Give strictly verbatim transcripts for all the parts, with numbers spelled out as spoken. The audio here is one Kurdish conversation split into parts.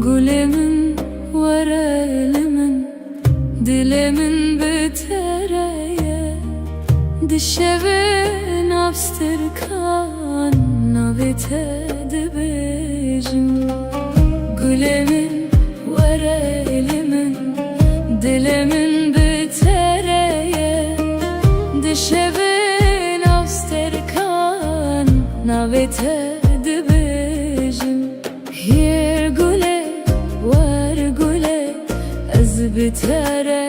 Gulê min, were li min, dilê min bi te re ye. Di şevê nav stirkan navê te dibêjim. Gulê min, were li min, dilê min bi te re ye. Di şevê nav stirkan navê te dibêjim. Hêr gulê, wer gulê, ez bi te re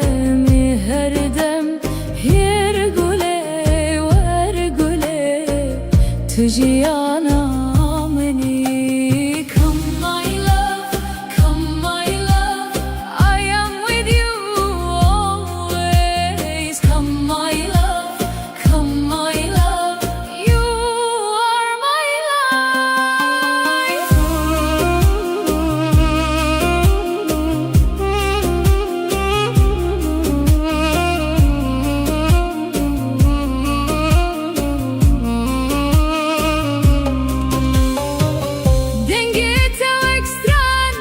me her dem. Hêr gulê, wer gulê, tu jiyana min î. Come my love, come my love, I am with you always. Come my love, come my love, you are my life. Dengê te wek stran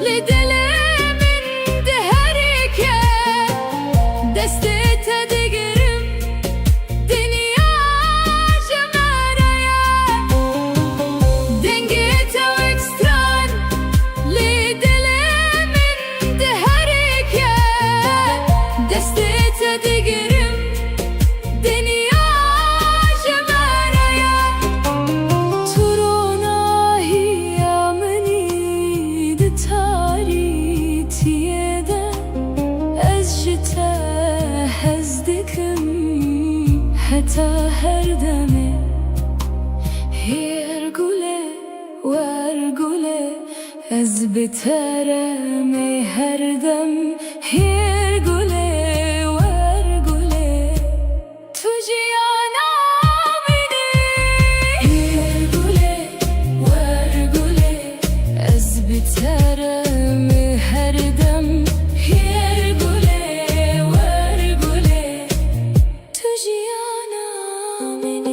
li dilê min diherike. Destê te digirim, dinya ji me re ye. Dengê te wek stran li dilê min diherike. Destê te digirim, dinya ji me re ye. Tu ronahiya min î di tarîtiyê de. Ez ji te hez dikim heta her demê. Hêr gulê, wer gulê, ez bi te re me her dem. Hêr gulê, wer gulê, tu jiyana min î. Hêr gulê, wer gulê, ez bi te re me her dem. Hêr gulê, wer gulê, tu jiyana min î.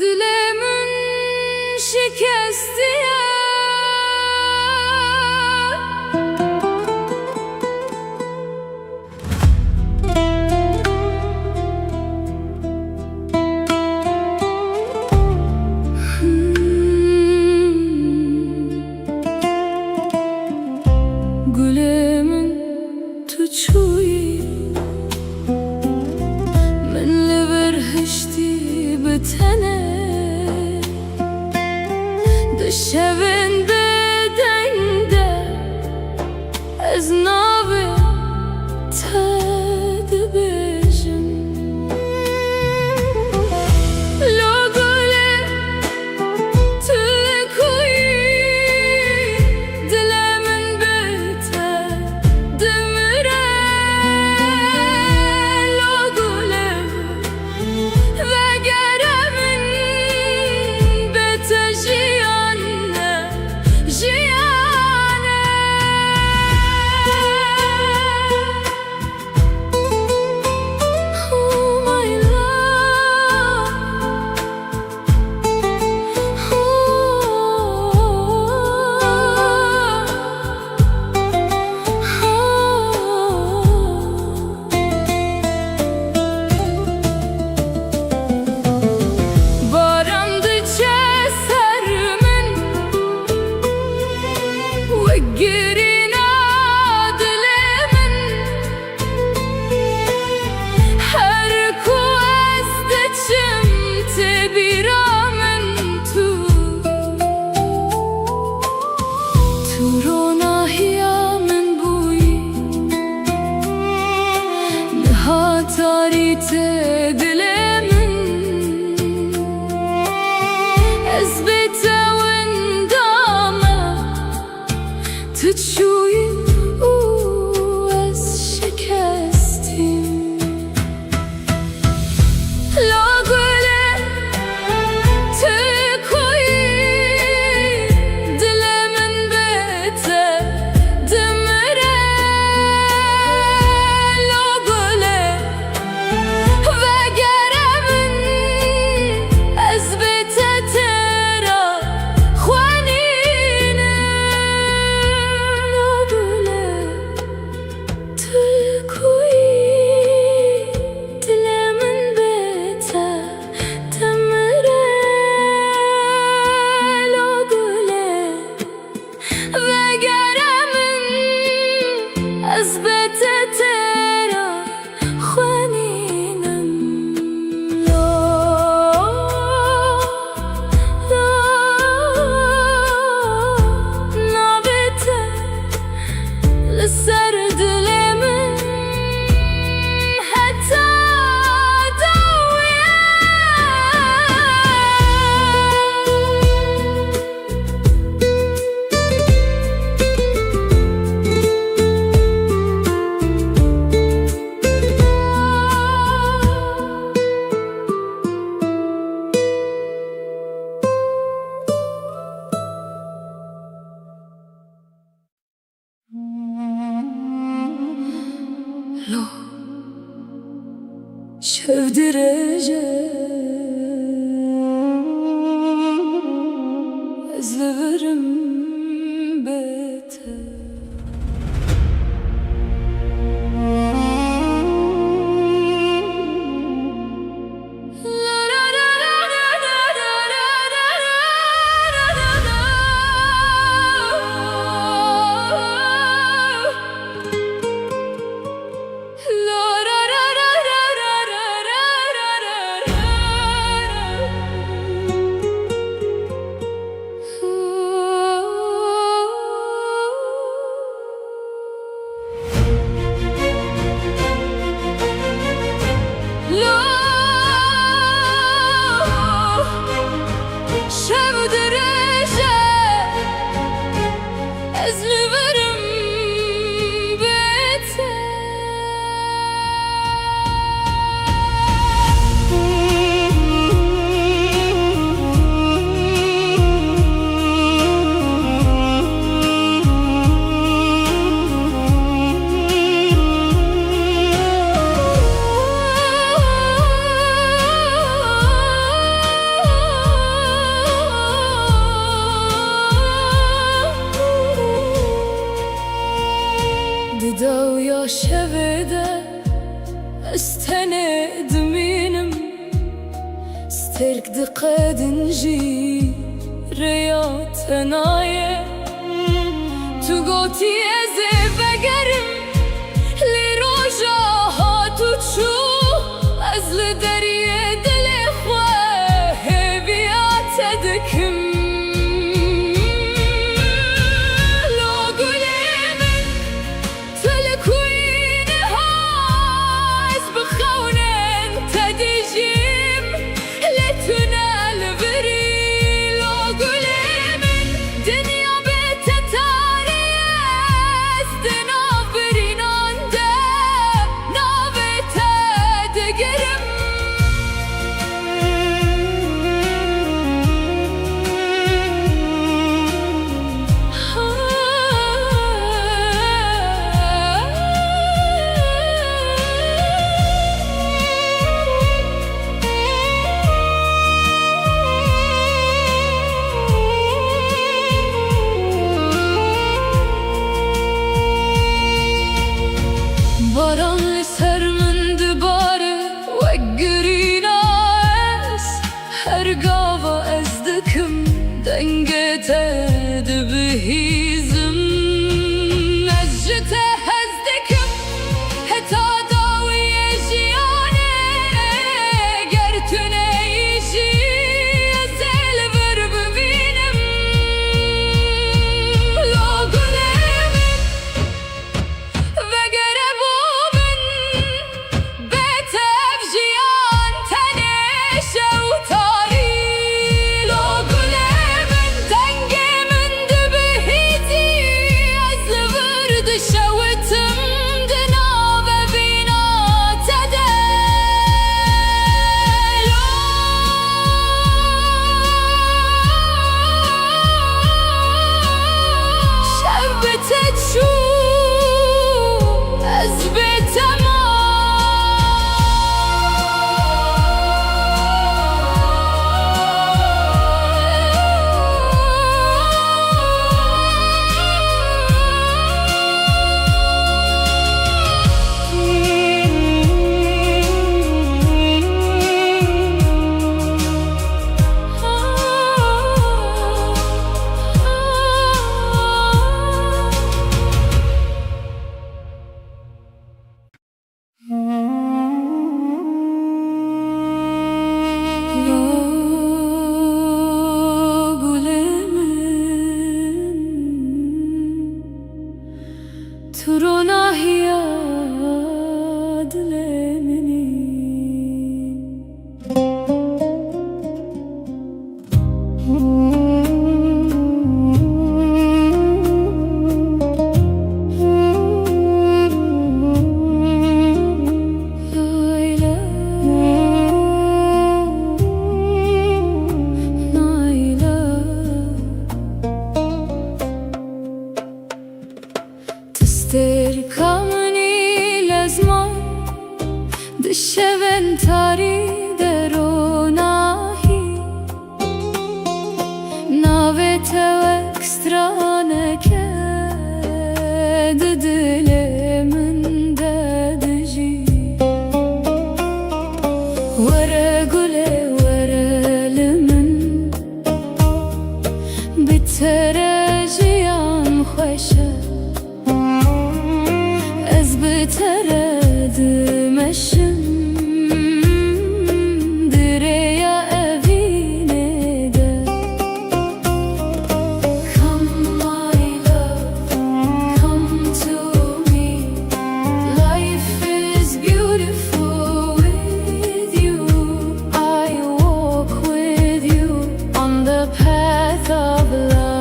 Dilê min şikestiye. Gulê min, tu çûyî, min li vir hiştî bi tenê. Di şevên bêdeng de ez navê te dibêjim. Lo gulê, tu li ku yî? Dilê min bi te dimire. Lo gulê, vegere min bi te jiyan e, jiyan e. Ev dirêj e, ez li vir im bê te. Lo, şev dirêj e, ez li vir im bê te. Di dawiya şevê de ez tenê dimînim, stêrk diqedin jî rêya te nayê. Tu gotî ez ê vegerim, lê roja hat û çû ez li deriyê dilê xwe hêviya te dikim. Lo gulê min, tu li ku yî niha, ez bi xewnên te dijîm, lê tu ne li vir î. Lo gulê min, dinya bê te tarî ye, ez di nav birînan de navê te digirim. Baran li ser min dibare wek girîna ez. Her gava ez dikim dengê te dibihîzim. Ez ji te hez dikim heta dawiyê jiyanê. Ger tu neyî jî ez ê li vir bimînim. Lo gulê min, vegere bo min. Bê te ev jiyan tenê şew tarî. Lo gulê min, dengê min dibihîzî, ez li vir dişewitim di nav evîna te de. Lo şev bi te çû, ez bê te mam. Gulê min, tu ronahiya dilê min î. Tu stêrka min î lezma, di şevên Te wek straneke di dilê min de dijî. Were gulê, were li min, bi te re jiyan xweş e. Ez bi te re dimeşim di rêya evînê de. Come, my love, come to me. Life is beautiful with you. I walk with you on the path of love.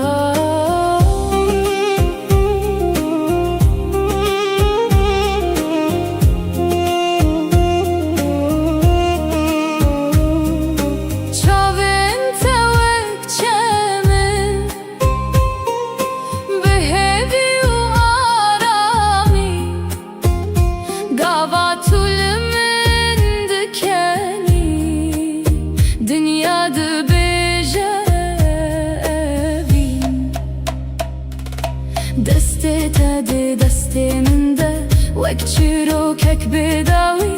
Çavên te wek çemin, bi hêvî û aramî. Gava tu li min dikenî, dinya dibêje evîn. Destê te di destê min de, wek çîrokek bêdawî,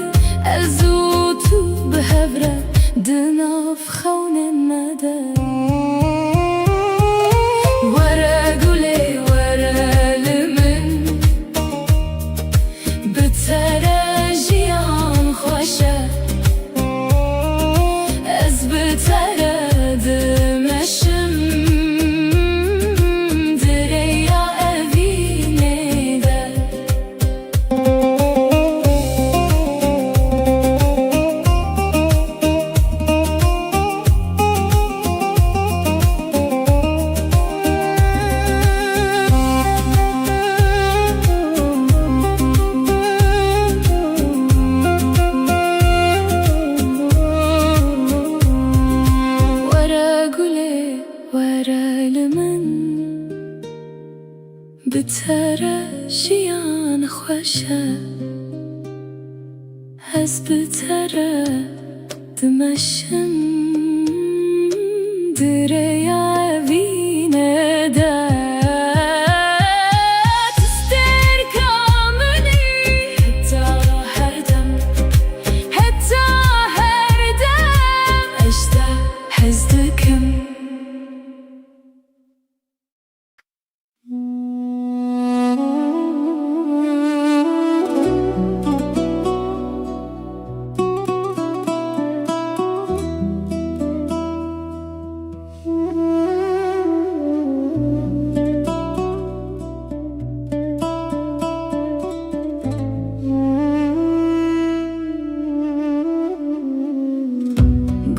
ez û tu bi hev re di nav xewnên me de. Were gulê, were li min, bi te re jiyan xweş e. Ez bi te re dimeşim di rêya evînê de. Were gulê, were li min, bi te re jiyan xweş e. Ez bi te re dimeşim di rêya evînê de. Tu stêrka min î heta her dem, heta her dem. Ez te hez dikim.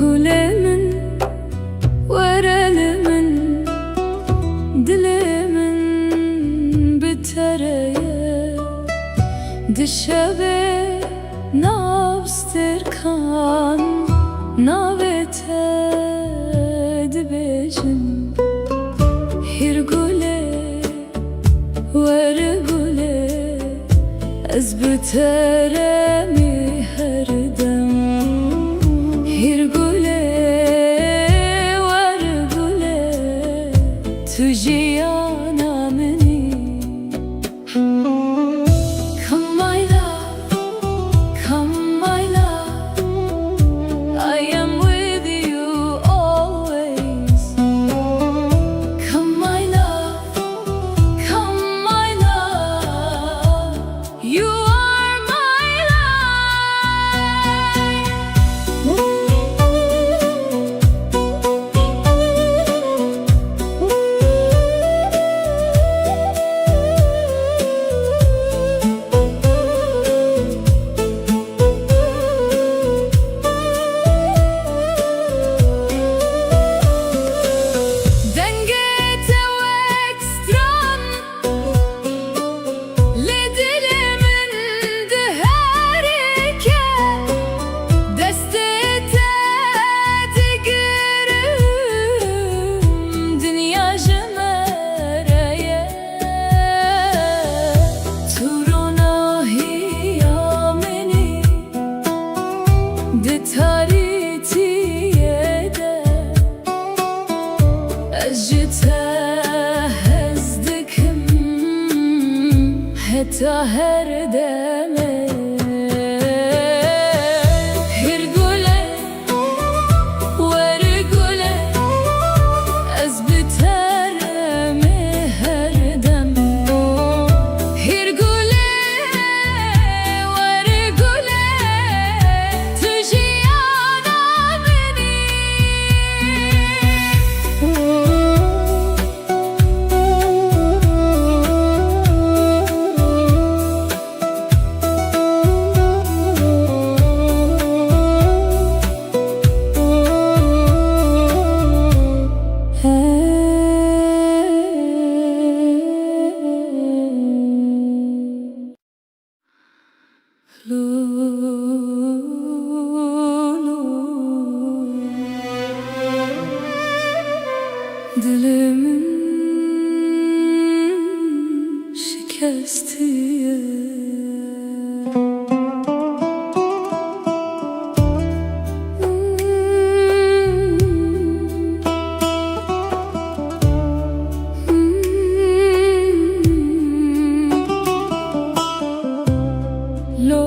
Gulê min, were li min, dilê min bi te re ye. Di şevê nav stêrkan navê te dibêjim. Hîr gulê, were gulê, ez bi te re me her dem. Hîr gulê, were gulê, tu jiyana min î. Come, my love, come, my love, I am with you always. Come, my love, come, my love, you are my life. Ji te hez dikim heta her demê. Hîr gule, wer gule, ez bi te re me her dem. Hîr gule, wer gule, tu jiyana min î. Dilê min şikestiye. Lo,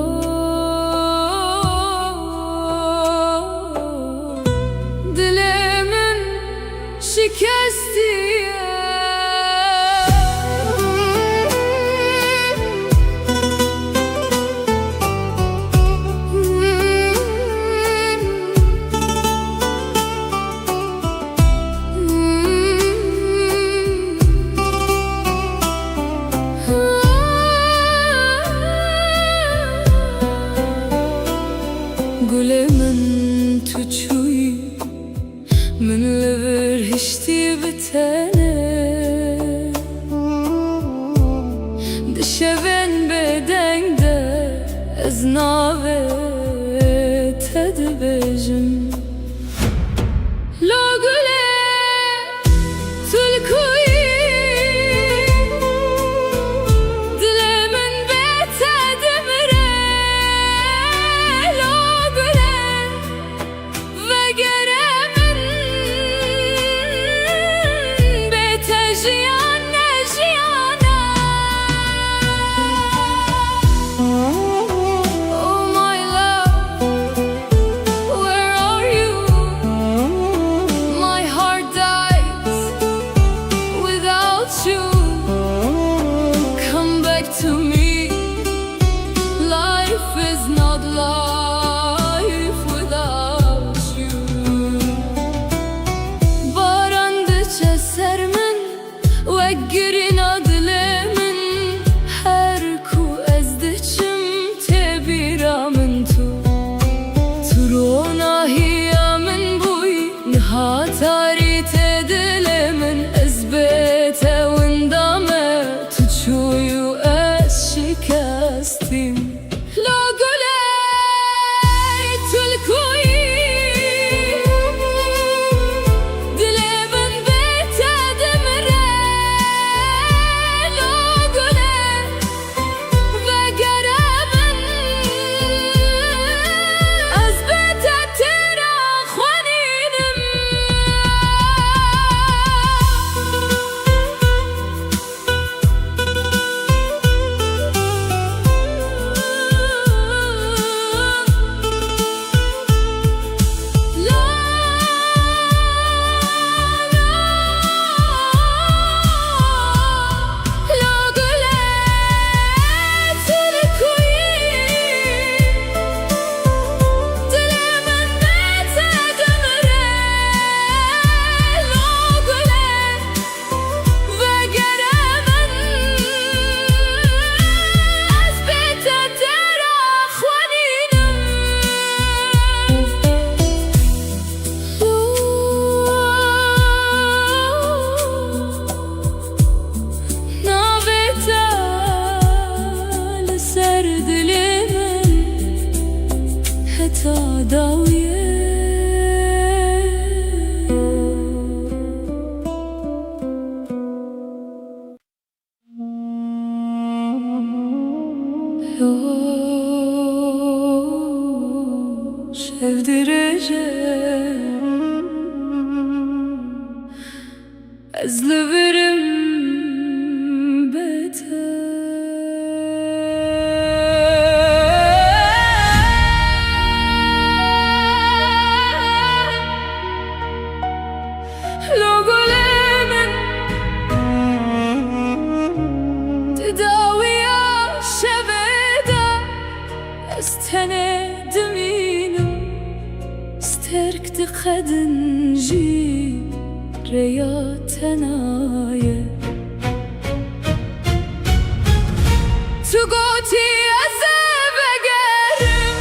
dilê min şikestiye. Gulê min, tu çûyî, min li vir hiştî bi tenê. Di şevên bêdeng de ez navê te dibêjim. Lo gulê, tu li ku yî? Dilê min bê te dimire. Lo gulê, vegere min, bê te jiyan ne jiyan e. Oh my love, where are you? My heart dies without you. Come back to me. Life is not life without you. Baran diçe ser min, wek girîna dilê min. Her ku ez diçim, tê bîra min tu. Tu ronahiya min bûyî, niha tarî tê dilê min. Ez bê te winda me, tu çûyî û ez şikestîm. Lo gulê, tu li ku yî? Dilê min bê te dimire. Lo gulê, vegere min, ez bê te têra xwenînim. Vegere min, ez bê te têra xwenînim. Navê te li ser dilê min heta dawiyê. Yo, şev dirêj e. Ez li vir im bê te. Lo gulê min, di dawiya şevê de ez tenê dimînim. Sterk diqedin jî rêya te naye. Tu gotî ez ê vegerim,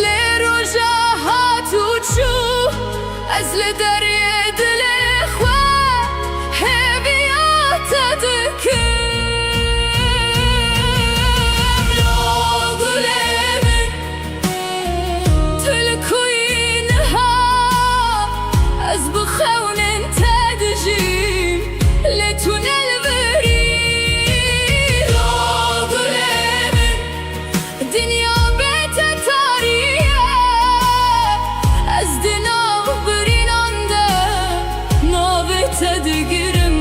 lê roja hat û çû, ez li derê dilê xwe hêviya te dikim. Lo gulê min, tu li ku yî niha? Ez bi xewnên te dijîm, lê tu ne li vir î. Lo gulê min, dinya bê te tarî ye. Ez di nav birînan de navê te digirim.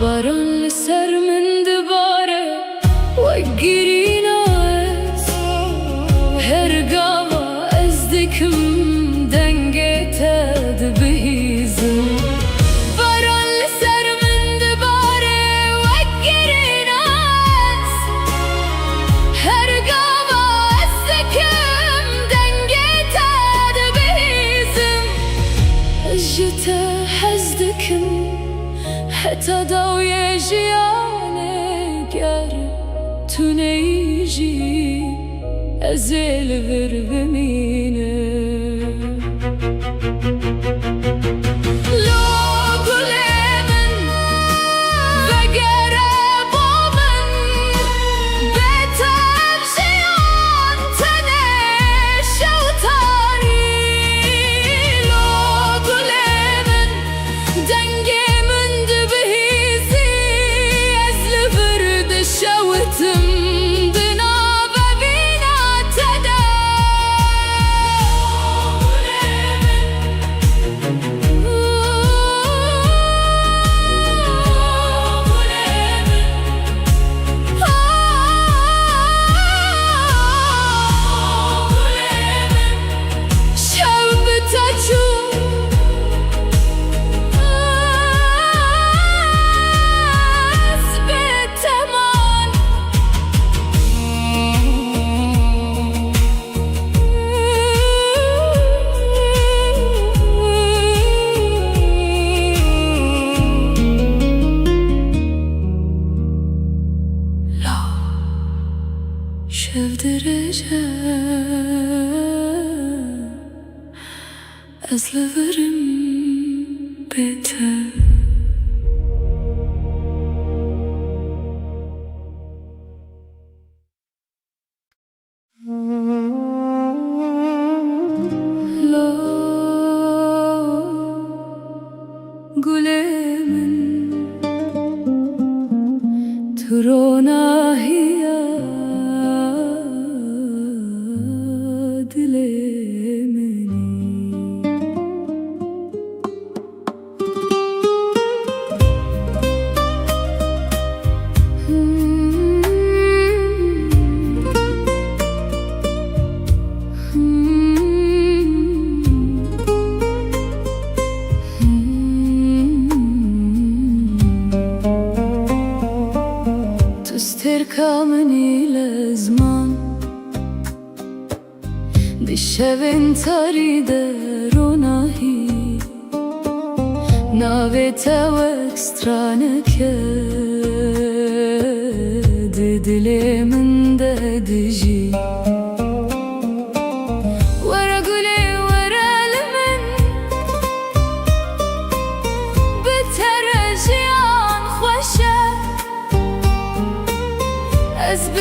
Baran li ser min dibare, wek girîna ez. Her gava ez dikim dengê te dibihîzim. Baran li ser min dibare, wek girîna ez. Her gava ez dikim dengê te dibihîzim. Ez ji te hez dikim. Heta dawiyê jiyanê, ger tu neyî jî, ez ê li vir bimînim. Lo gulê min, vegere bo min, bê te ev jiyan tenê şew tarî. Lo gulê min, dengê min dibihîzî, ez li vir dişewitim di navevîna te de. Şev bi te çû, ez bê te man. Şev dirêj e, ez li vir im bê te. Lo gulê min, tu ronahiya dilê min î. Tu stêrka min î lezman. Di şevên tarî de ronahî, navê te wek straneke di dilê min de dijî. Were gulê, were li min, bi te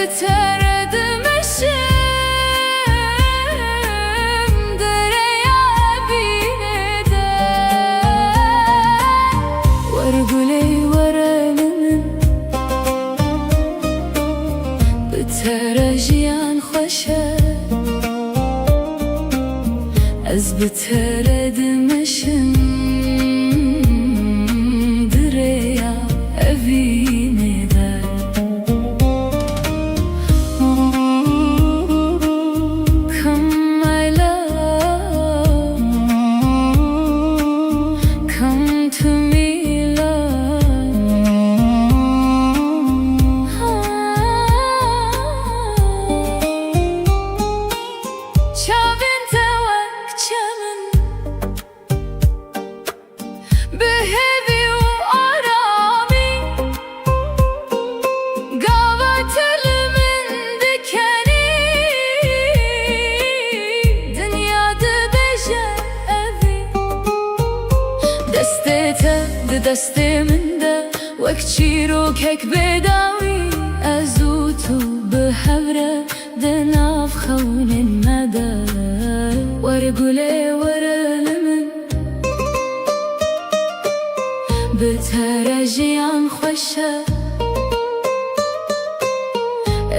Te re dimeşim di rêya evînê de. Were gulê were li min, bi te re jiyan xweş e. Ez bi te re dimeşim di rêya evînê de. Come, my love, come to me, love. Çavên te wek çemin, bi hêvî û aramî, gava te li min dikenî, dinya dibêje evî. Destê te di destê min de, wek çîrokek bêdawî, ez û tu bi hev re di nav xewnên me de. Were gulê were li min, bi te re jiyan xweş e.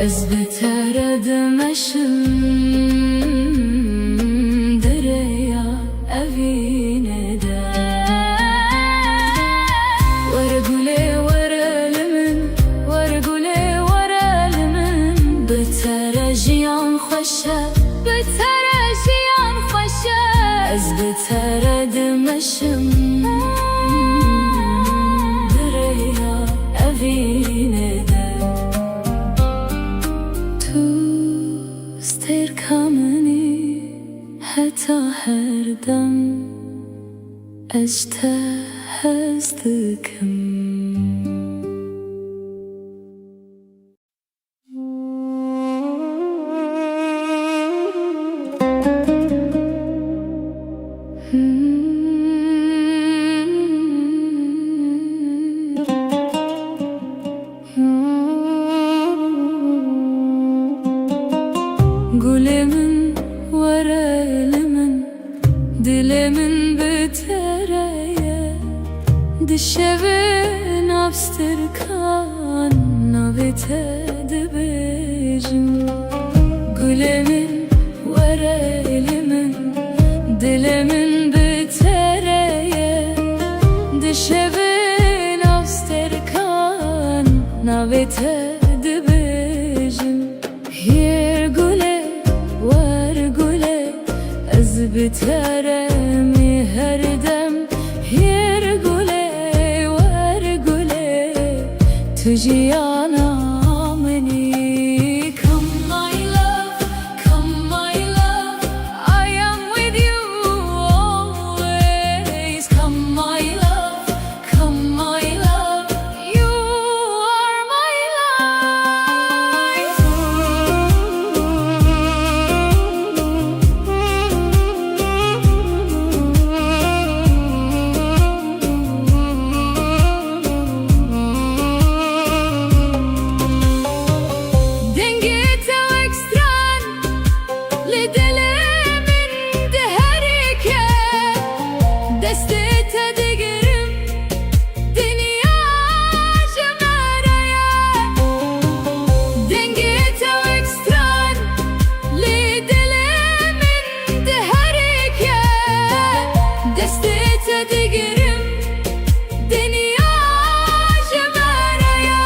Ez bi te re dimeşim di rêya evînê de. Were gulê were li min, were gulê were li min, bi te re jiyan xweş e. Bi te re jiyan xweş e. Ez bi te re dimeşim di rêya evînê de. Tu stêrka min î heta her dem, ez ji te hez dikim. Gulê min, were li min, dilê min bi te re ye. Di şevê nav stirkan navê te dibêjim. Gulê min, were li min, dilê min bi te re ye. Di şevê nav stirkan navê te dibêjim. Hêr gulê, wer gulê, ez bi te re me her dem. Hêr gulê, wer gulê, tu jiyana min î. Come my love, come my love, I am with you always. Come my love, come my love, you are my life. Dengê te wek stran li dilê min diherike, destê te digirim, dinya ji me re ye. Dengê te wek stran li dilê min diherike, destê te digirim, dinya ji me re ye.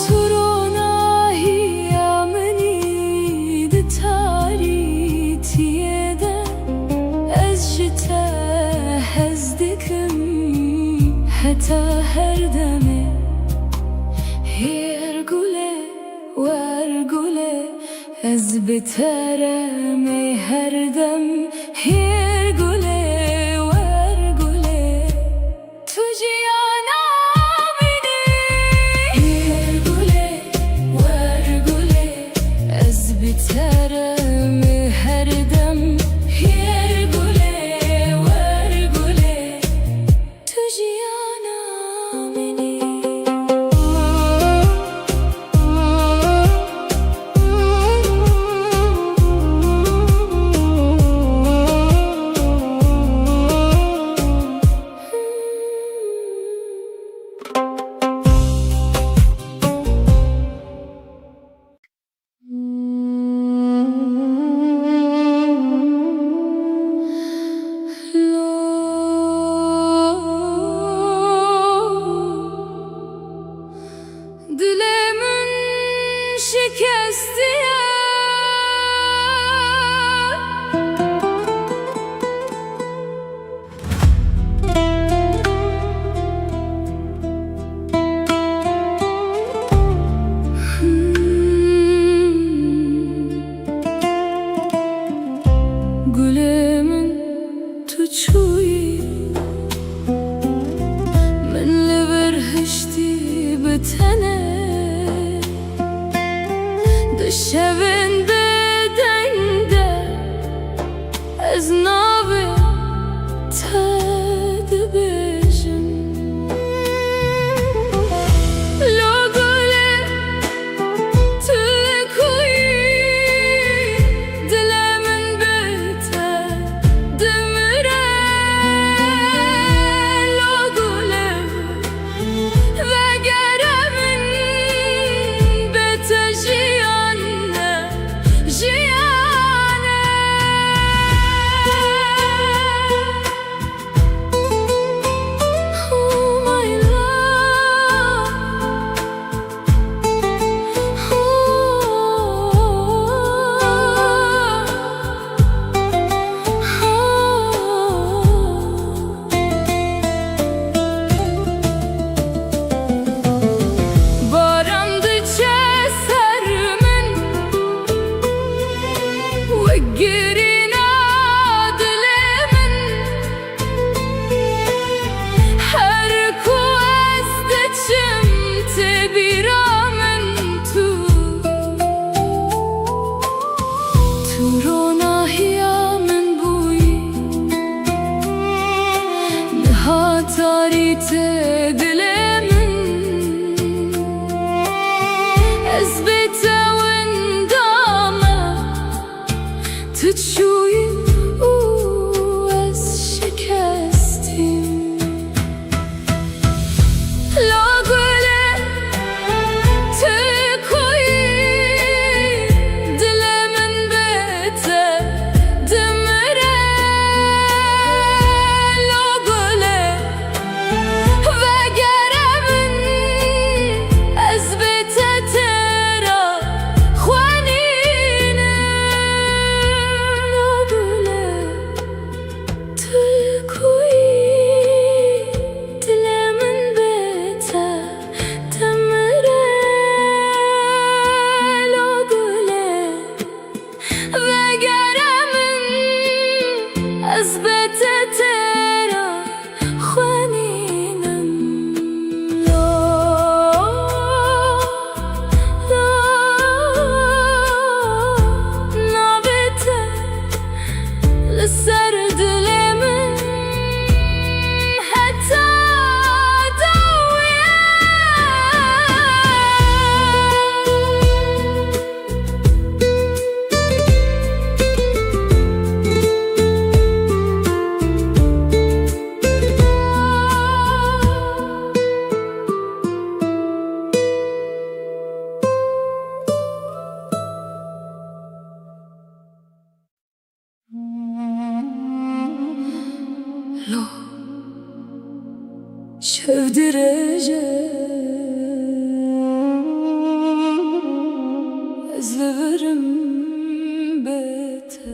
Tu ronahiya min î di tarîtiyê de, ez ji te hez dikim heta her demê. Hêr gulê, wer gulê, ez bi te re me her dem. Hêr gulê, wer gulê, tu jiyana min î. Hêr gulê, wer gulê, ez bi te re me her dem. Hêr gulê, wer gulê, tu jiyana min î. Tarî te dilê min, ez bê te winda me. Tu çûyî û ez şikestîm. La gule, tu kuyî, dilê min bê te dimire. La gule, vegere min, ez bê te têra xwenînim. La gule, tu li ku yî, dilê min bê te dimire. La gule, vegere min, ez bê te têra xwenînim. La, la, navê te li ser dilê min heta dawiya. Lo, şev dirêj e, ez li vir im bê te.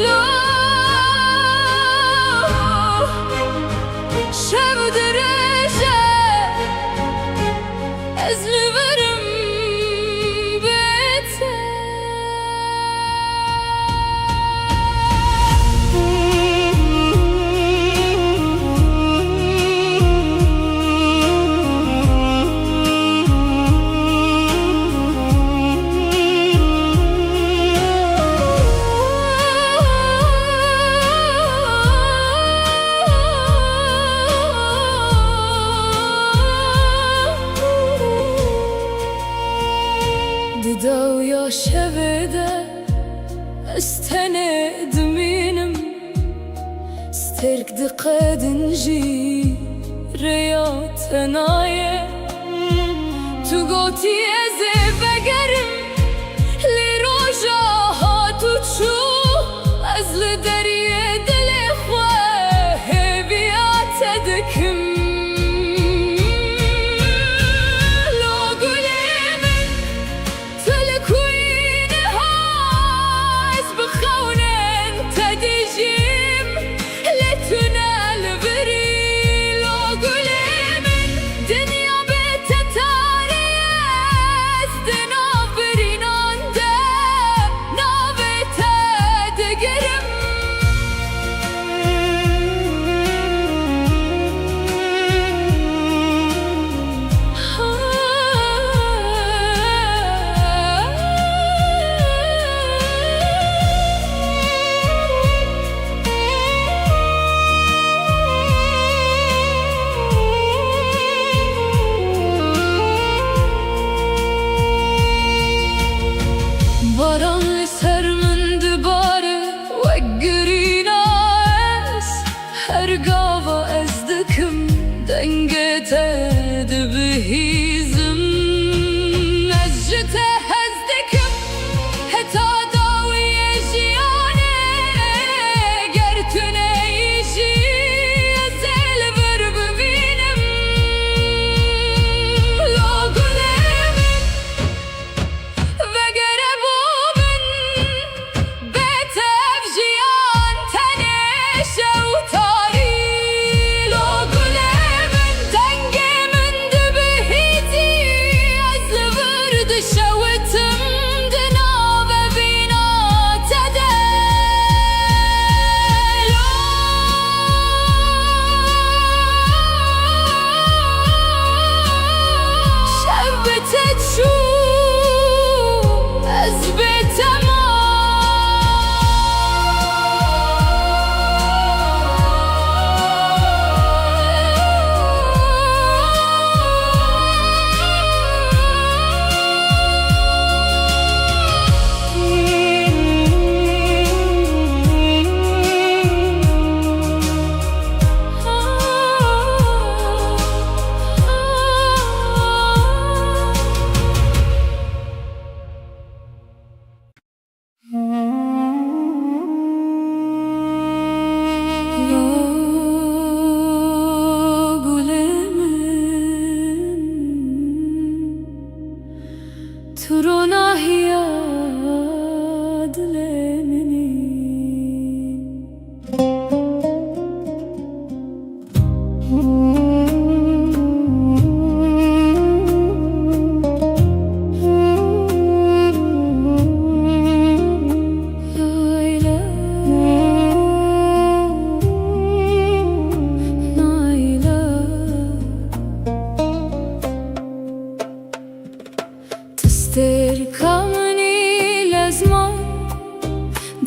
Lo, şev dirêj e, ez li vir im bê te. Di dawiya şevê de ez tenê dimînim. Stêrk diqedin jî rêya te nayê. Tu gotî ez ê vegerim, lê roja hat û çû, ez li deriyê dilê xwe hêviya te dikim. Lo gulê min, tu li ku yî niha, ez bi xewnên te dijîm, lê tu ne li vir î. Lo gulê min, dinya bê te tarî ye, ez di nav birînan de navê te digirim.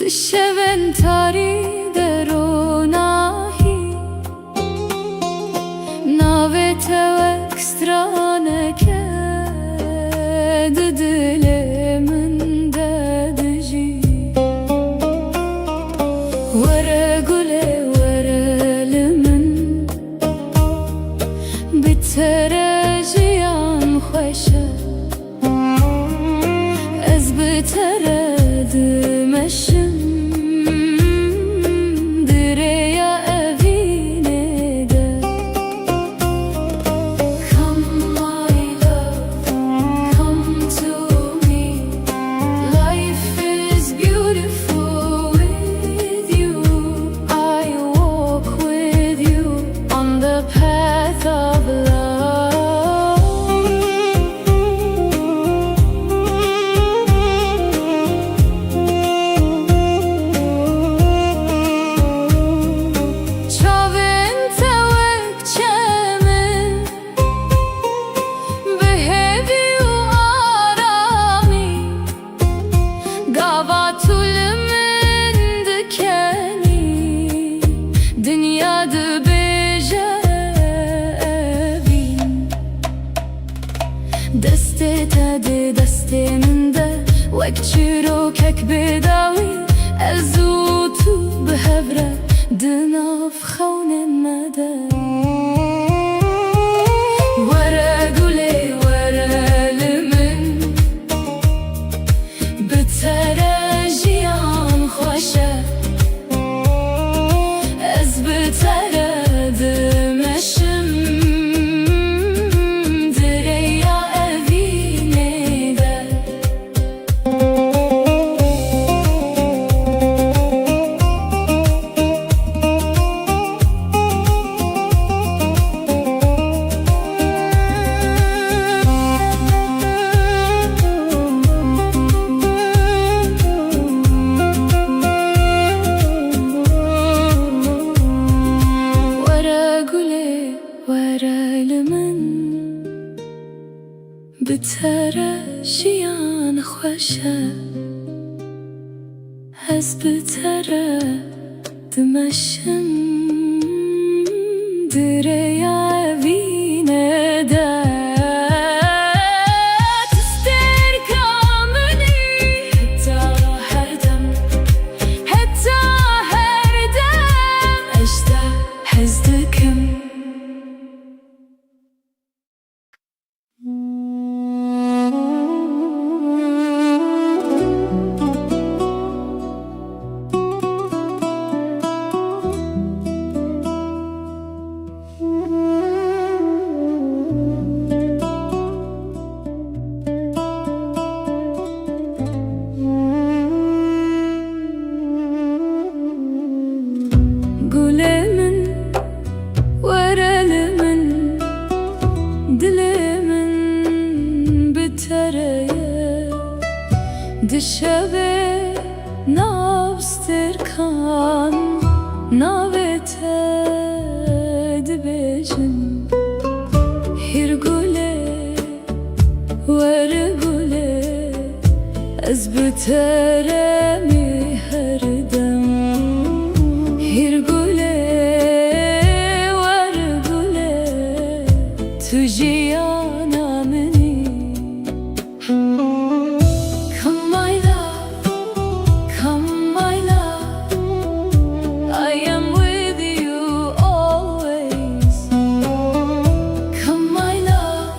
Şevên tarî de ronahî, navê te wek straneke di dilê min de dijî. Were gulê, were li min, bi te re jiyan xweş e. Ez bi te re dimeşim di rêya evînê de. Come, my love, come to me. Life is beautiful with you. I walk with you on the path of love. Çavên te wek çemin, bi hêvî û aramî. Gava tu li min dikenî, dinya dibêje evîn. Destê te di destê min de, wek çîrokek bêdawî, ez û tu bi hev re di nav xewnên me de. Were gulê, were li min, bi te re jiyan xweş e. Ez bi te re dimeşim di rêya evînê de. Were gulê, were li min, bi te re jiyan xweş e. Ez bi te re dimeşim di rêya evînê de. Tu stêrka min î heta her dem, heta her dem, ez te hez dikim. Gulê min, were li min, dilê min bi te re ye. Di şevê nav stêrkan navê te dibêjin. Hîr gulê, were gulê, ez bi te re me her dem. Hîr gulê, were gulê, tu jiyana min î. Come, my love, come, my love, I am with you always. Come, my love,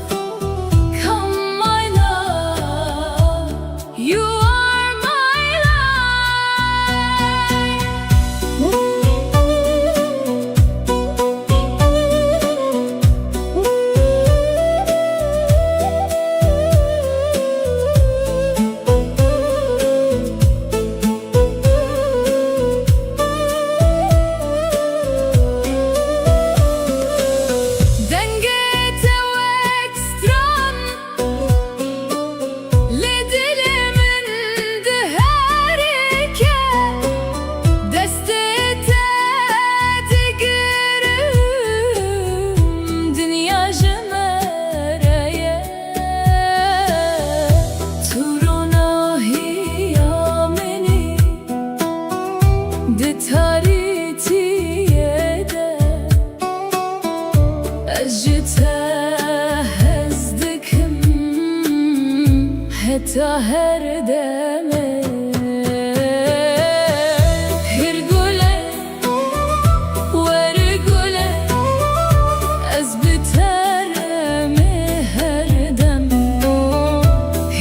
come, my love, you are my Di tarîtiyê de ez ji te hez dikim heta her demê. Hîr gule, wer gule, ez bi te re me her dem.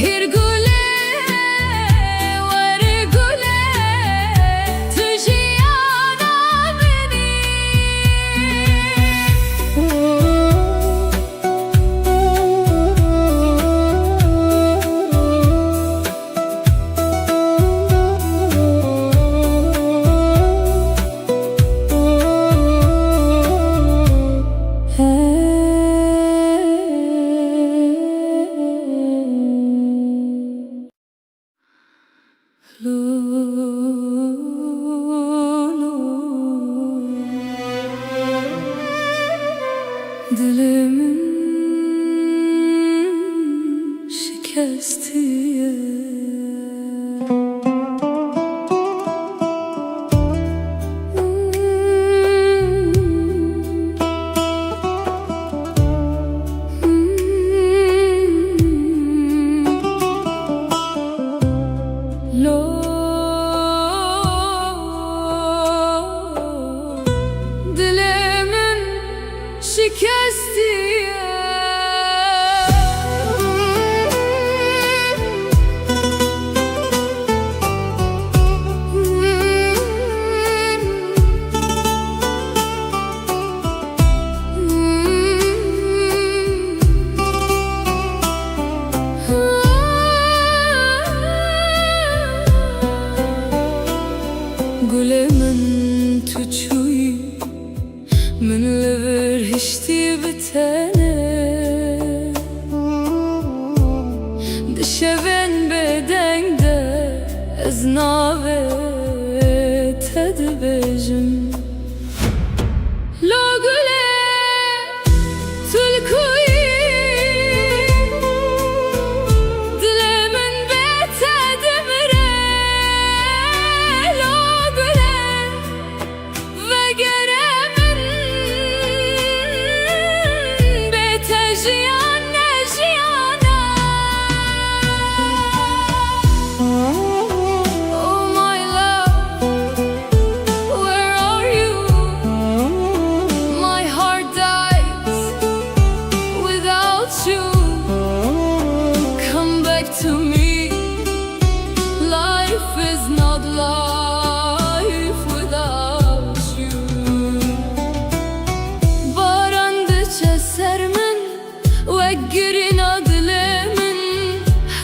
Hîr gule, wer gule, tu jiyana min î. Dilê min şikestî ye. Lo, dilê min şikestî ye. Gulê min, tu çûyî, min li vir hiştî bi tenê. Di şevên bêdeng de ez navê te dibêjim. Lo gulê, tu li ku yî? Dilê min bê te dimire. Lo gulê, vegere min, bê te jiyan ne jiyana. Oh my love, where are you? My heart dies without you. Come back to me. Life is not life without you. Baran diçe ser min, wek girîna dilê min.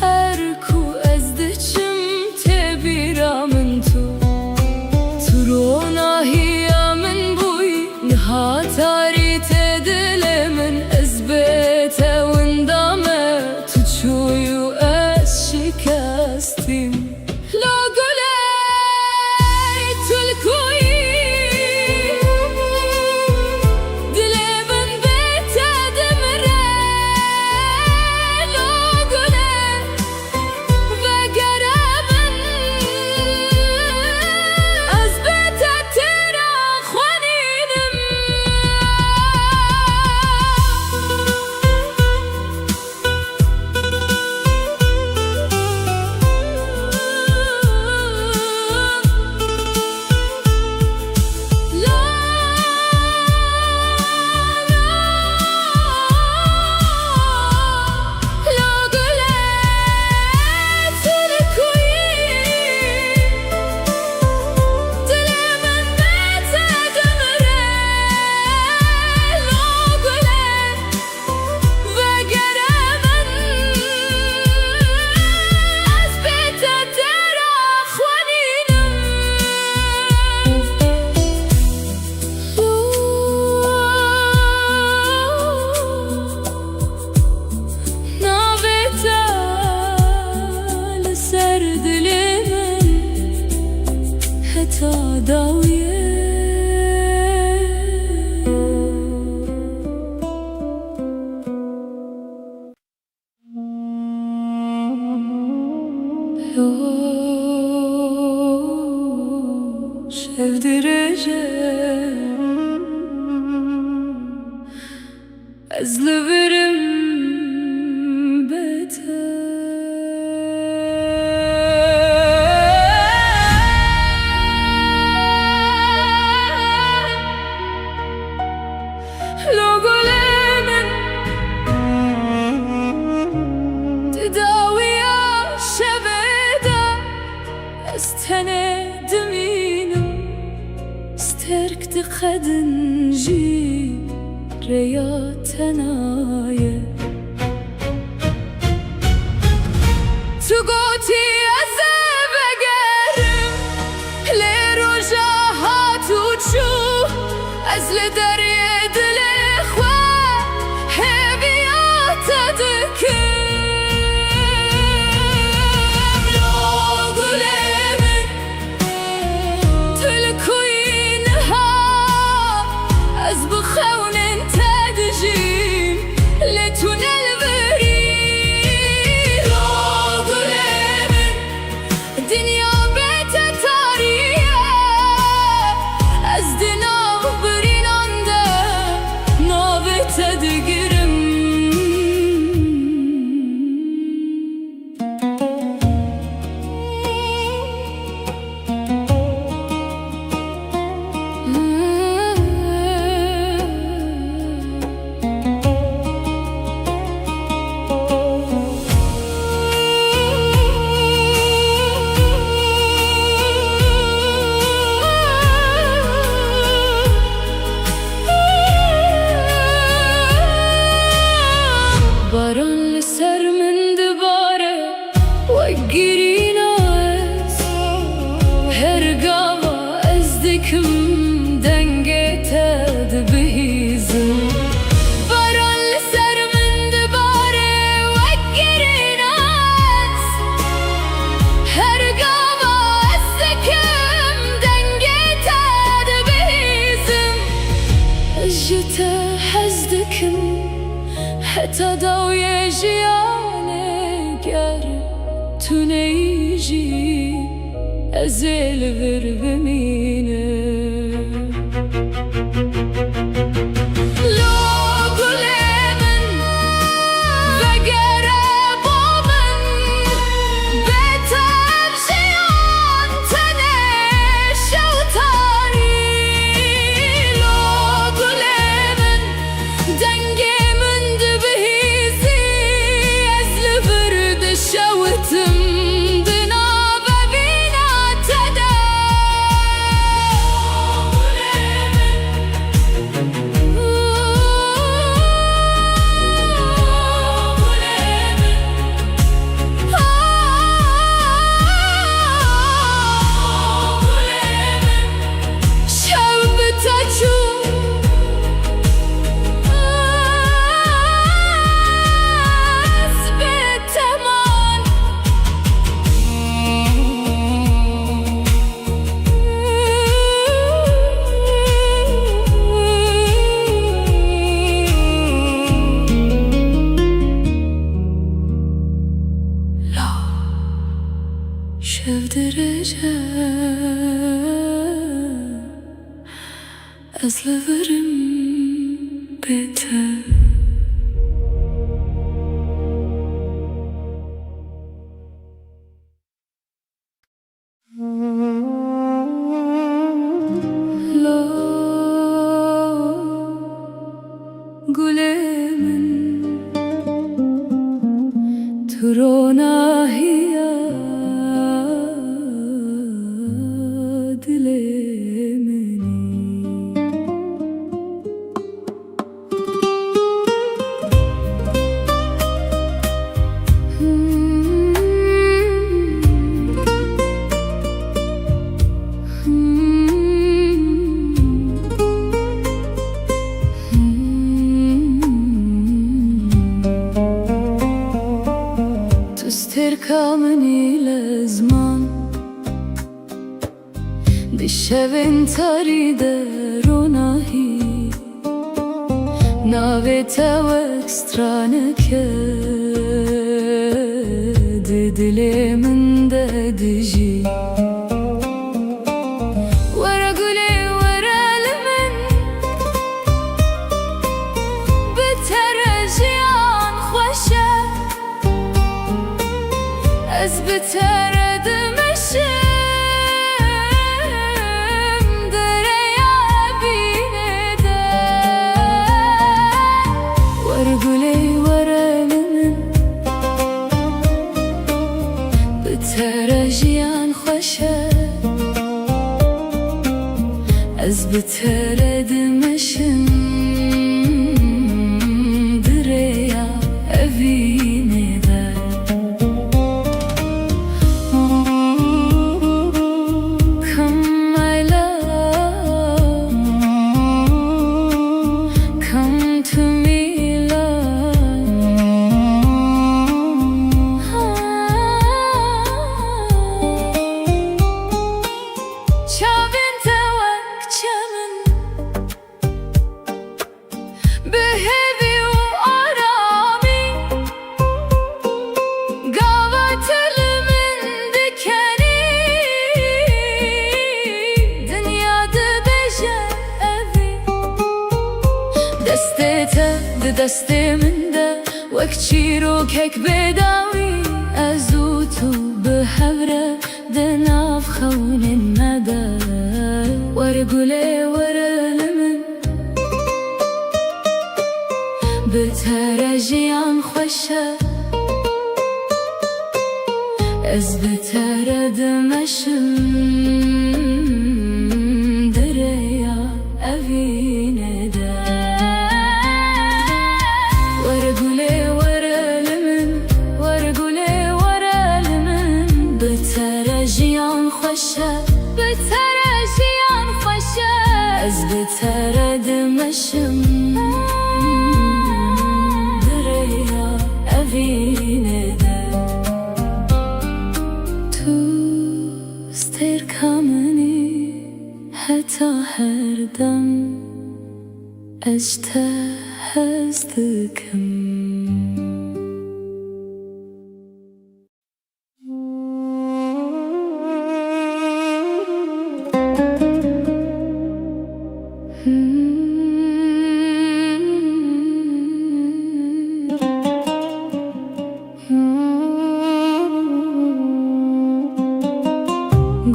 Her ku ez diçim, tê bîra min tu. Tu ronahiya min bûyî, niha tarî tê dilê min. Ez bê te winda me, tu çûyî û ez şikestîm. Lo gulê, tu li ku yî? Dilê min bê te dimire. Lo gulê, vegere min, ez bê te têra xwenînim. Vegere min, ez bê te têra xwenînim. Navê te li ser dilê min heta dawiyê. Los, Şev dirêj e, ez li vir im bê te. Lo gulê min, di dawiya şevê de ez tenê dimînim. Sterk diqedin jî rêya te naye. Tu gotî ez ê vegerim, lê roja hat û çû, ez li derê dilê xwe hêviya te dikim. Lo gulê min, tu li ku yî niha? Ez bi xewnên te dijîm, lê tu ne li vir î. Lo gulê min, dinya bê te tarî ye. Ez di nav birînan de navê te digirim. Baran li ser min dibare, wek girîna ez. Her gava ez dikim dengê te dibihîzim. Baran li ser min dibare, wek girîna ez. Her gava ez dikim dengê te dibihîzim. Ez ji te hez dikim, heta dawiyê jiyanê, ger tu neyî jî ez ê li vir bimînim. Lo gulê min, vegere bo min, bê te ev jiyan tenê şew tarî. Lo gulê min, dengê min dibihîzî, ez li vir dişewitim di nav evîna te de. Şev bi te çû, ez bê te man. Şev dirêj e, ez li vir im bê te. Lo gulê min, tu ronahiya dilê min î. Tu stêrka min î lezman. Di şevên tarî de ronahî, navê te wek straneke di dilê min de dijî. Bi te re dimeşim di rêya evînê de. Were gulê were li min, bi te re jiyan xweş e. Ez bi te re dimeşim di rêya evînê de. Come, my love, come to me, love. Çavên te wek çemin, bi hêvî û aramî, gava tu li min dikenî, dinya dibêje evî. Destê te di destê min de, wek çîrokek bêdawî, ez û tu bi hev re di nav xewnên me de. Were gulê were li min, bi te re jiyan xweş e. Ez bi te re dimeşim di rêya evînê de. Were gulê were li min, were gulê were li min, bi te re jiyan xweş e. Bi te re jiyan xweş e. Ez bi te re dimeşim di rêya evînê de. Tu stêrka min î heta her dem, ez ji te hez dikim.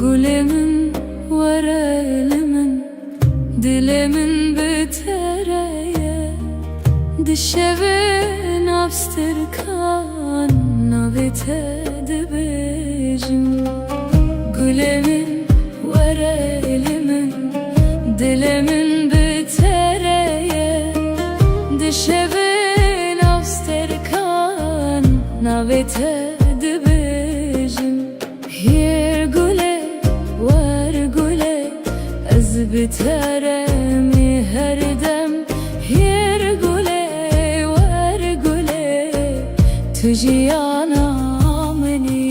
Gulê min, were li min, dilê min bi te re ye. Di şevê nav stirkan navê te dibêjim. Gulê min, were li min, dilê min bi te re ye. Di şevê nav stirkan navê te dibêjim. Hêr gulê, wer gulê, ez bi te re me her dem. Hêr gulê, wer gulê, tu jiyana min î.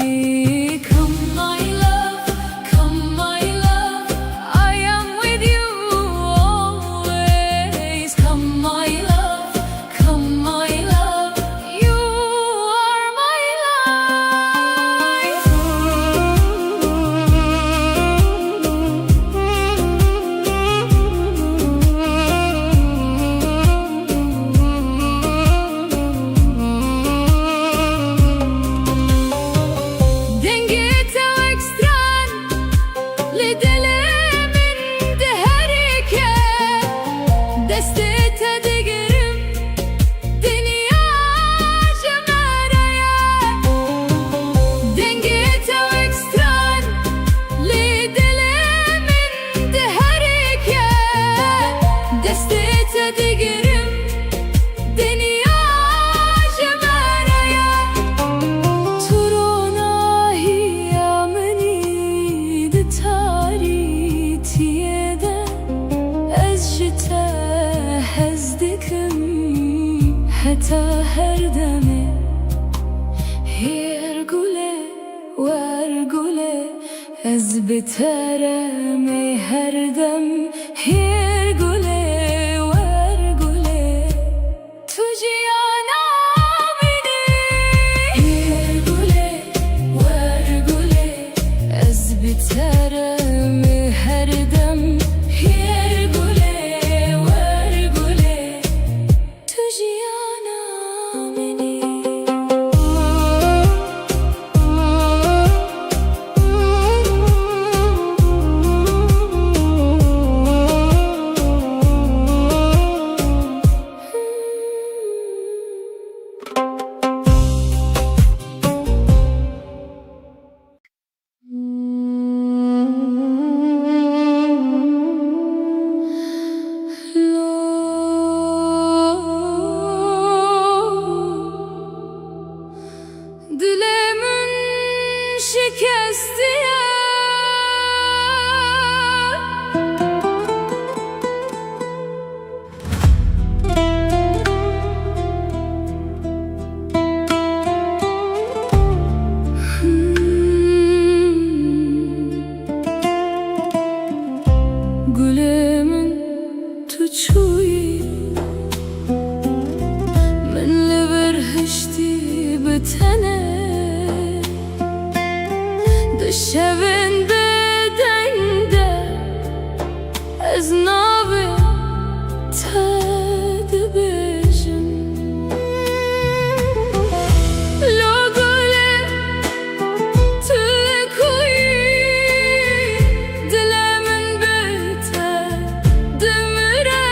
Come my love, come my love, I am with you always. Come my love, come my love, you are my life. Dengê te wek stran li dilê min diherike, destê te digirim, dinya ji me re ye. Dengê te wek stran li dilê min diherike, destê te digirim, dinya ji me re ye. Tu ronahiya min î di tarîtiyê de, ez ji te hez dikim heta her demê. Hêr gulê, wer gulê, ez bi te re me her dem. Hêr gulê, wer gulê, tu jiyana min î. Hêr gulê, wer gulê, ez bi te re me her dem. Hêr gulê, wer gulê, tu jiyana min î. Gulê min, tu çûyî, min li vir hiştî bi tenê. Di şevên bêdeng de ez navê te dibêjim. Lo gulê, tu li ku yî? Dilê min bi te dimire.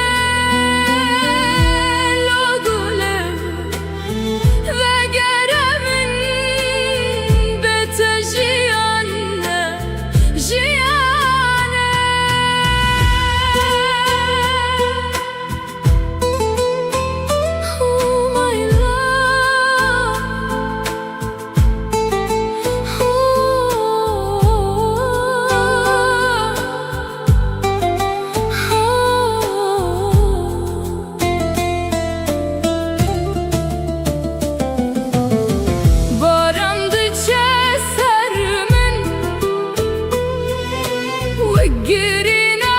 Lo gulê, vegere min, bê te jiyan ne, jiyan e. Oh my love. Baran diçe ser min, wek girîna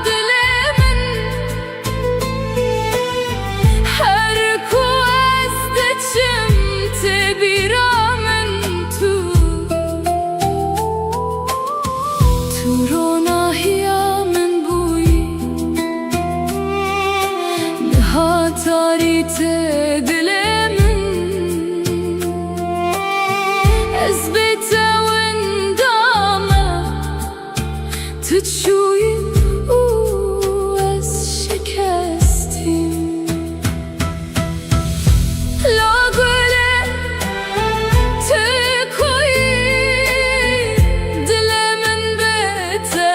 dilê min. Her ku ez diçim, tê bîra min tu. Tu ronahiya min bûyî, niha tarî tê dilê min. Ez bê te winda me. Tu çûyî û ez şikestîm. La gulê, tu ku yî? Dilê min bê te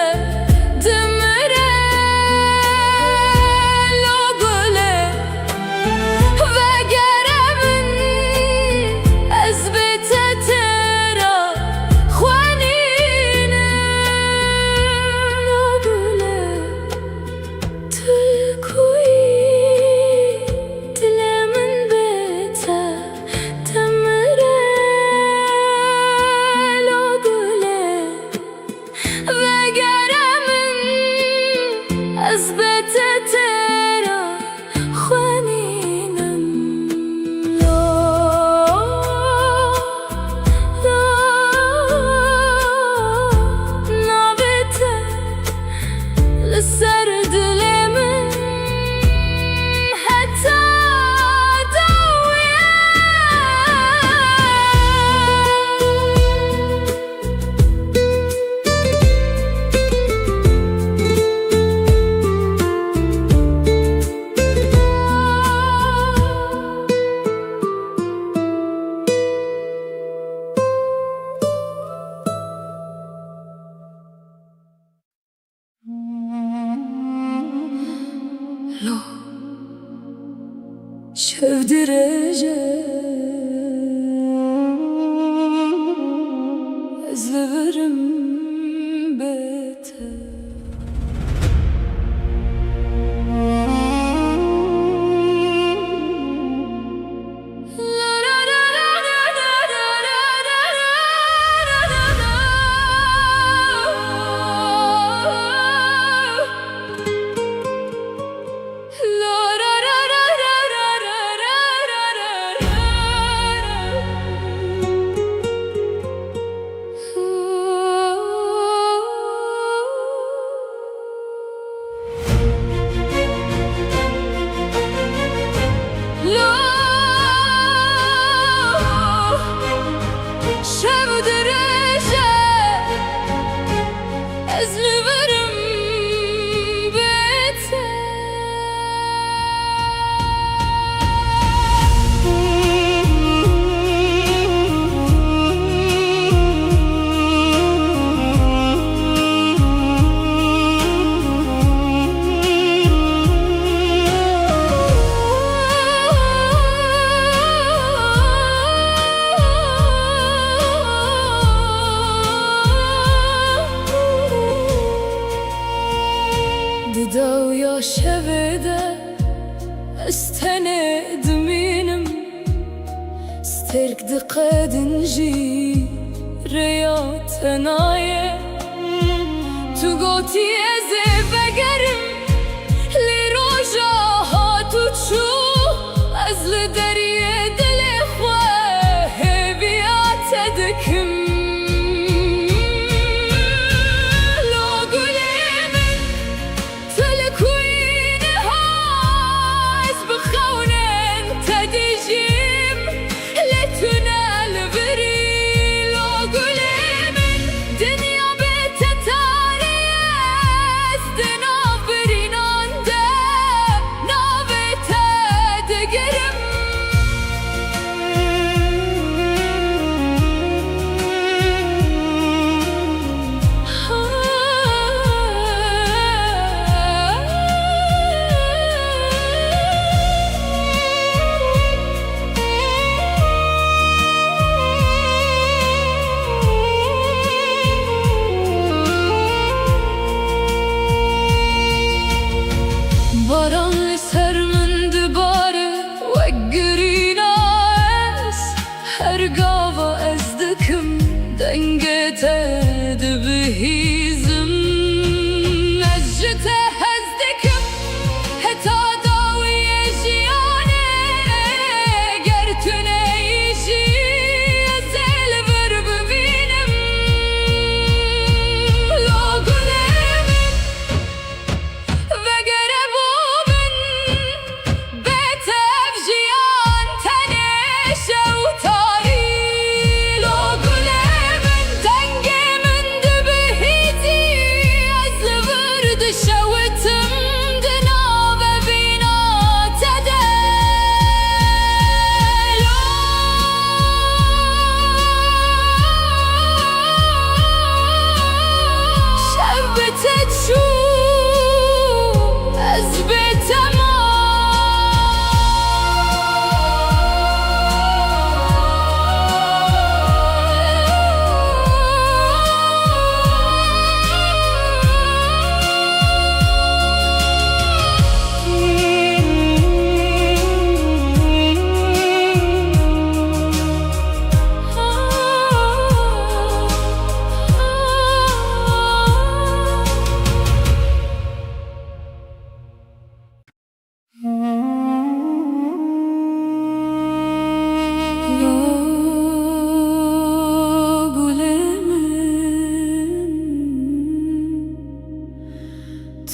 dimire. La gulê, vegere min, ez bê te têra xwe nînim. Lo gulê, tu li ku yî? Dilê min bê te dimire. Lo gulê, vegere min, ez bê te têra xwe nînim. Lo, lo, navê te li ser dilê min heta dawiyê. Lo, şev dirêj e, ez li vir im bê te. Lo, şev dirêj e, ez li vir im bê te. Di dawiya şevê de ez tenê dimînim, stêrk diqedin jî rêya te nayê. Tu gotî ez ê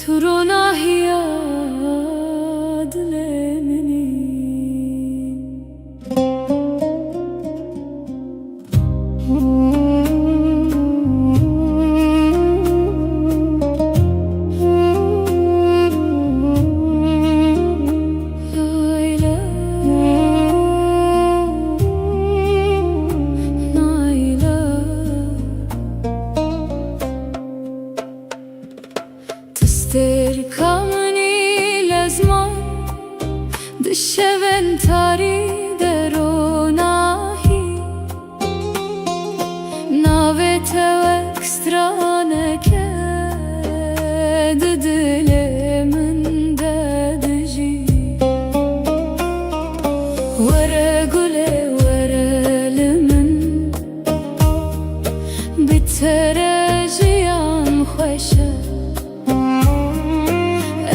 Ronahiya dilê min î. Ti stêrka min î lezman, di şevên tarî de ronahî. Navê te wek straneke di dilê min de dijî. Were gulê, were li min, bi te re jiyan xweş e.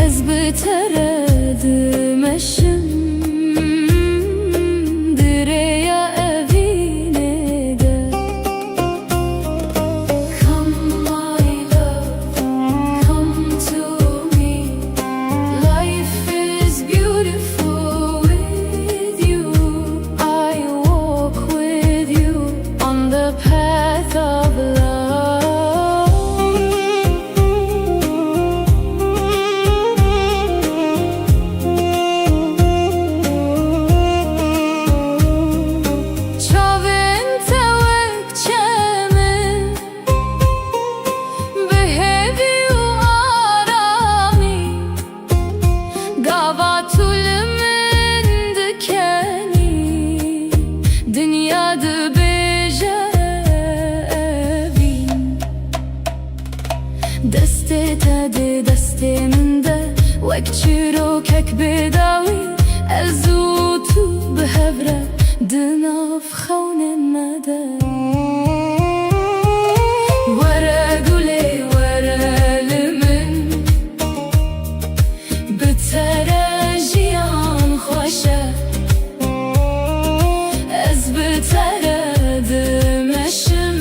Ez bi te re dimeşim di rêya evînê de. Come, my love, come to me. Life is beautiful with you. I walk with you on the path of love. Çavên te wek çemin, bi hêvî û aramî. Gava tu li min dikenî, dinya dibêje evîn. Destê te di destê min de, wek çîrokek bêdawî, ez û tu bi hev re di nav xewnên me de. Were gulê, were li min, bi te re jiyan xweş e. Ez bi te re dimeşim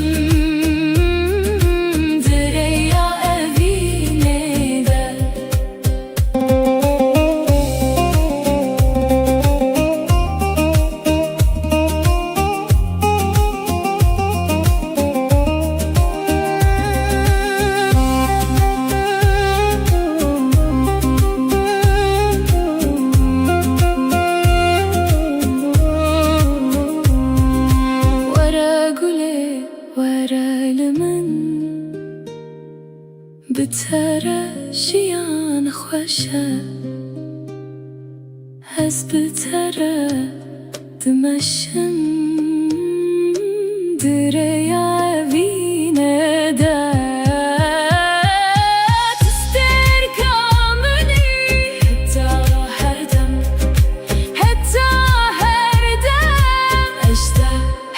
di rêya evînê de. Were gulê, were li min, bi te re jiyan xweş e. Ez bi te re dimeşim di rêya evînê de. Tu stêrka min î heta her dem, heta her dem. Ez te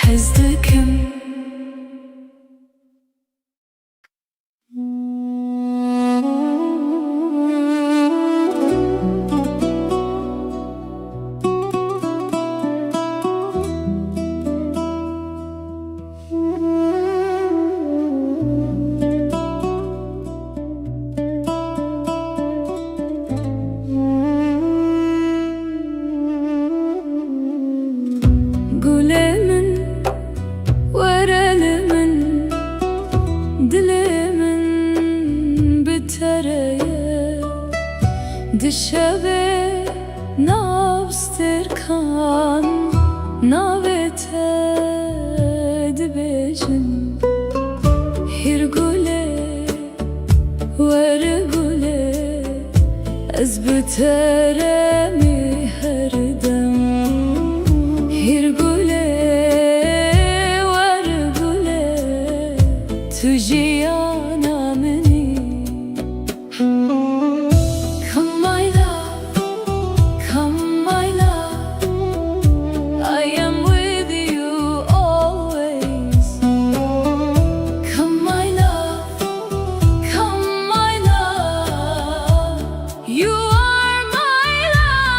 hez dikim. Gulê min, were li min, dilê min bi te re ye. Di şevê nav stêrkan navê te dibêjin. Hîr gulê, were gulê, ez bi te re me her dem. Hîr gulê, were gulê, tu jiyana min î. Come, my love, come, my love, I am with you always. Come, my love, come, my love, you are my life.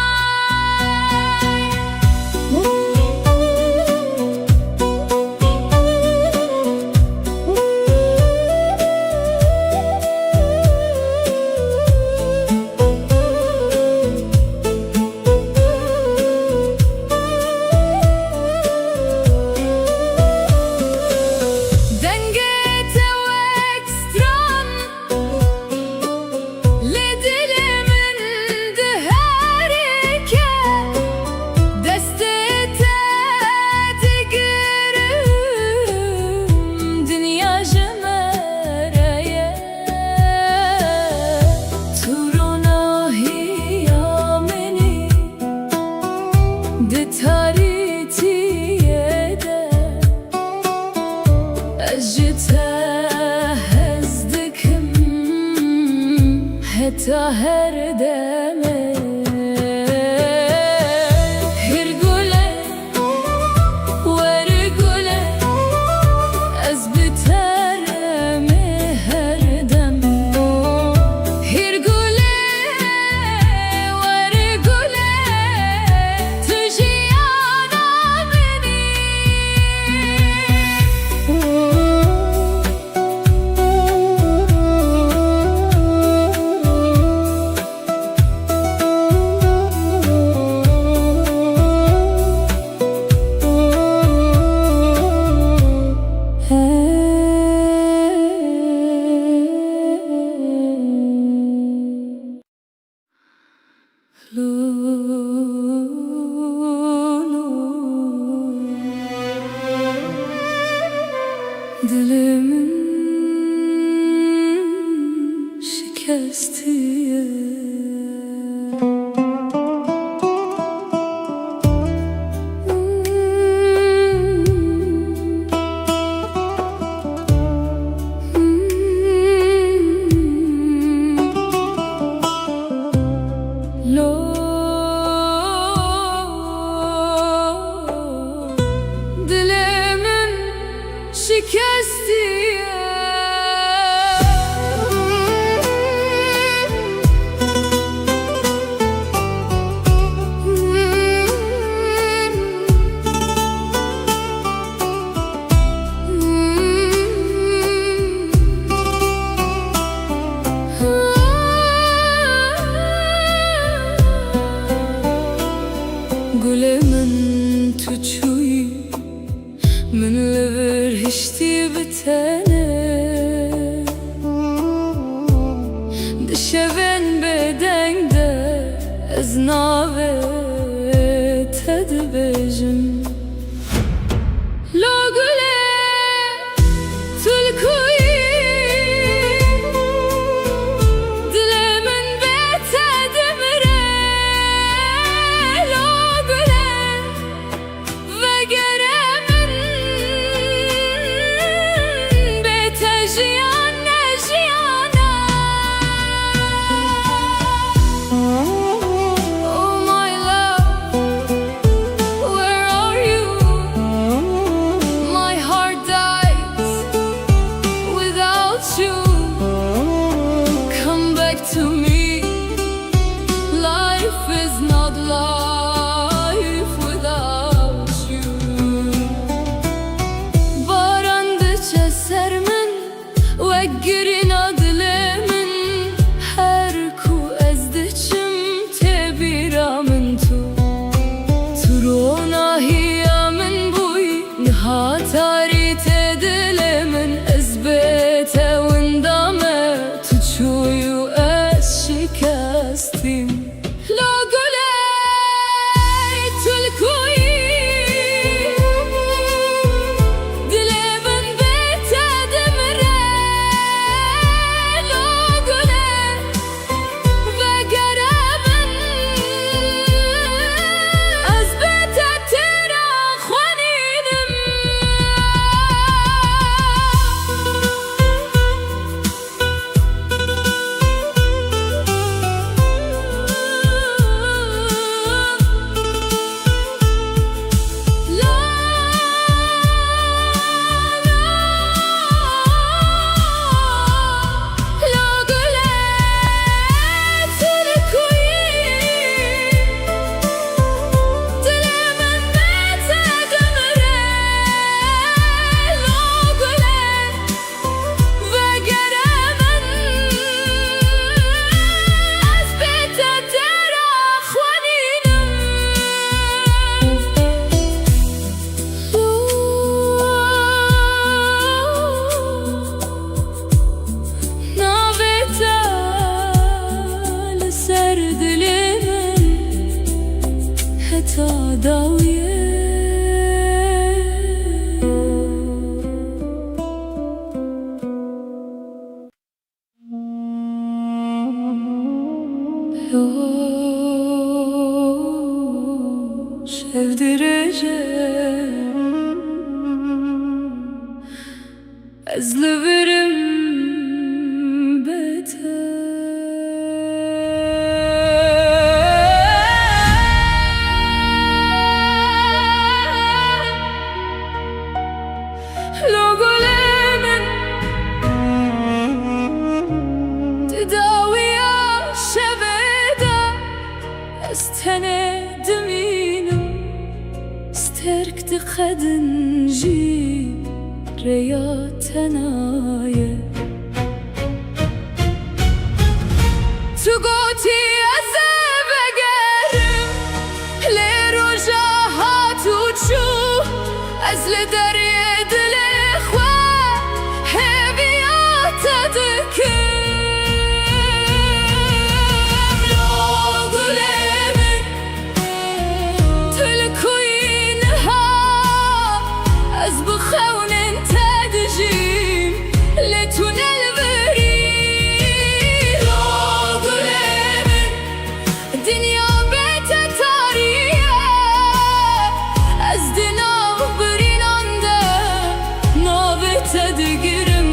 Heta her demê. Hîr gule, wer gule, ez bi te re me her dem. Hîr gule, wer gule, tu jiyana min î. Dilê min şikestiye. Lo, dilê min şikestiye. Gulê min, tu çûyî, min li vir hiştî bi tenê. Di şevên bêdeng de ez navê te dibêjim. Lo gulê, tu li ku yî? Dilê min bê te dimire. Lo gulê, vegere min, bê te jiyan ne jiyana. Oh my love, where are you? My heart dies without you. Come back to me. Life is not life without you. Baran diçe ser min, wek girîna dilê min. Her ku ez diçim, tê bîra min tu. Tu ronahiya min bûyî, niha tarî tê dilê min. Ez bê te winda me, tu çûyî û ez şikestîm. Lo gulê, tu li ku yî? Dilê min bê te dimire. Lo gulê, vegere min, ez bê te têra xwenînim. Vegere min, ez bê te têra xwenînim. Navê te li ser dilê min heta dawiyê. Yo, şev dirêj e, ez li vir im bê te. Gotî ez ê vegerim, lê roja hat û çû, ez li derê dilê xwe hêviya te dikim. Lo gulê min, tu li ku yî niha? Ez bi xewnên te dijîm, lê tu ne li vir î. Lo gulê min, dinya bê te tarî ye. Ez di nav birînan de navê te digirim.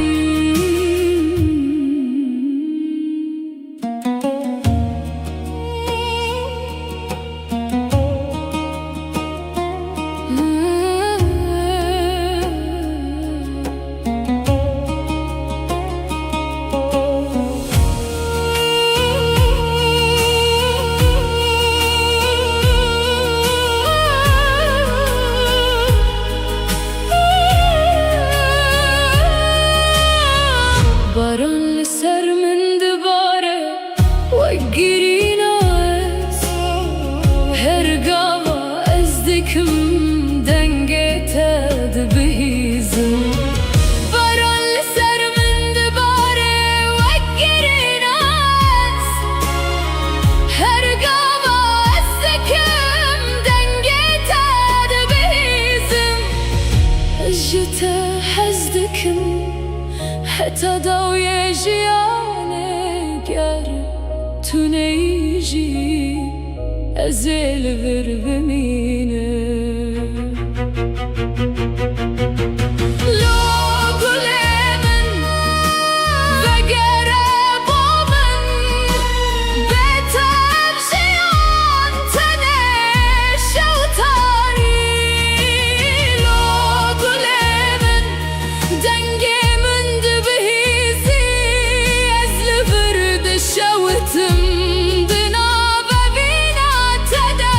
Baran li ser min dibare, wek girîna ez. Her gava ez dikim dengê te dibihîzim. Baran li ser min dibare, wek girîna ez. Her gava ez dikim dengê te dibihîzim. Ez ji te hez dikim, heta dawiyê jiyanê, ger tu neyî jî, ez ê li vir bimînim. Lo gulê min, vegere bo min, bê te ev jiyan tenê şew tarî. Lo gulê min, dengê min dibihîzî, ez li vir dişewitim di nav evîna te de.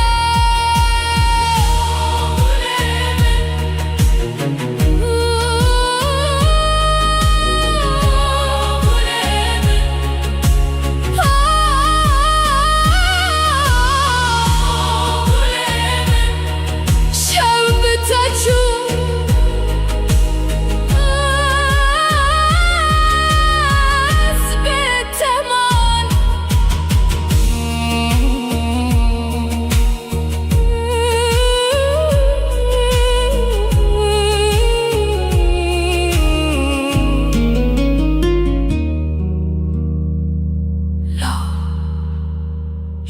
Şev bi te çû, ez bi te man.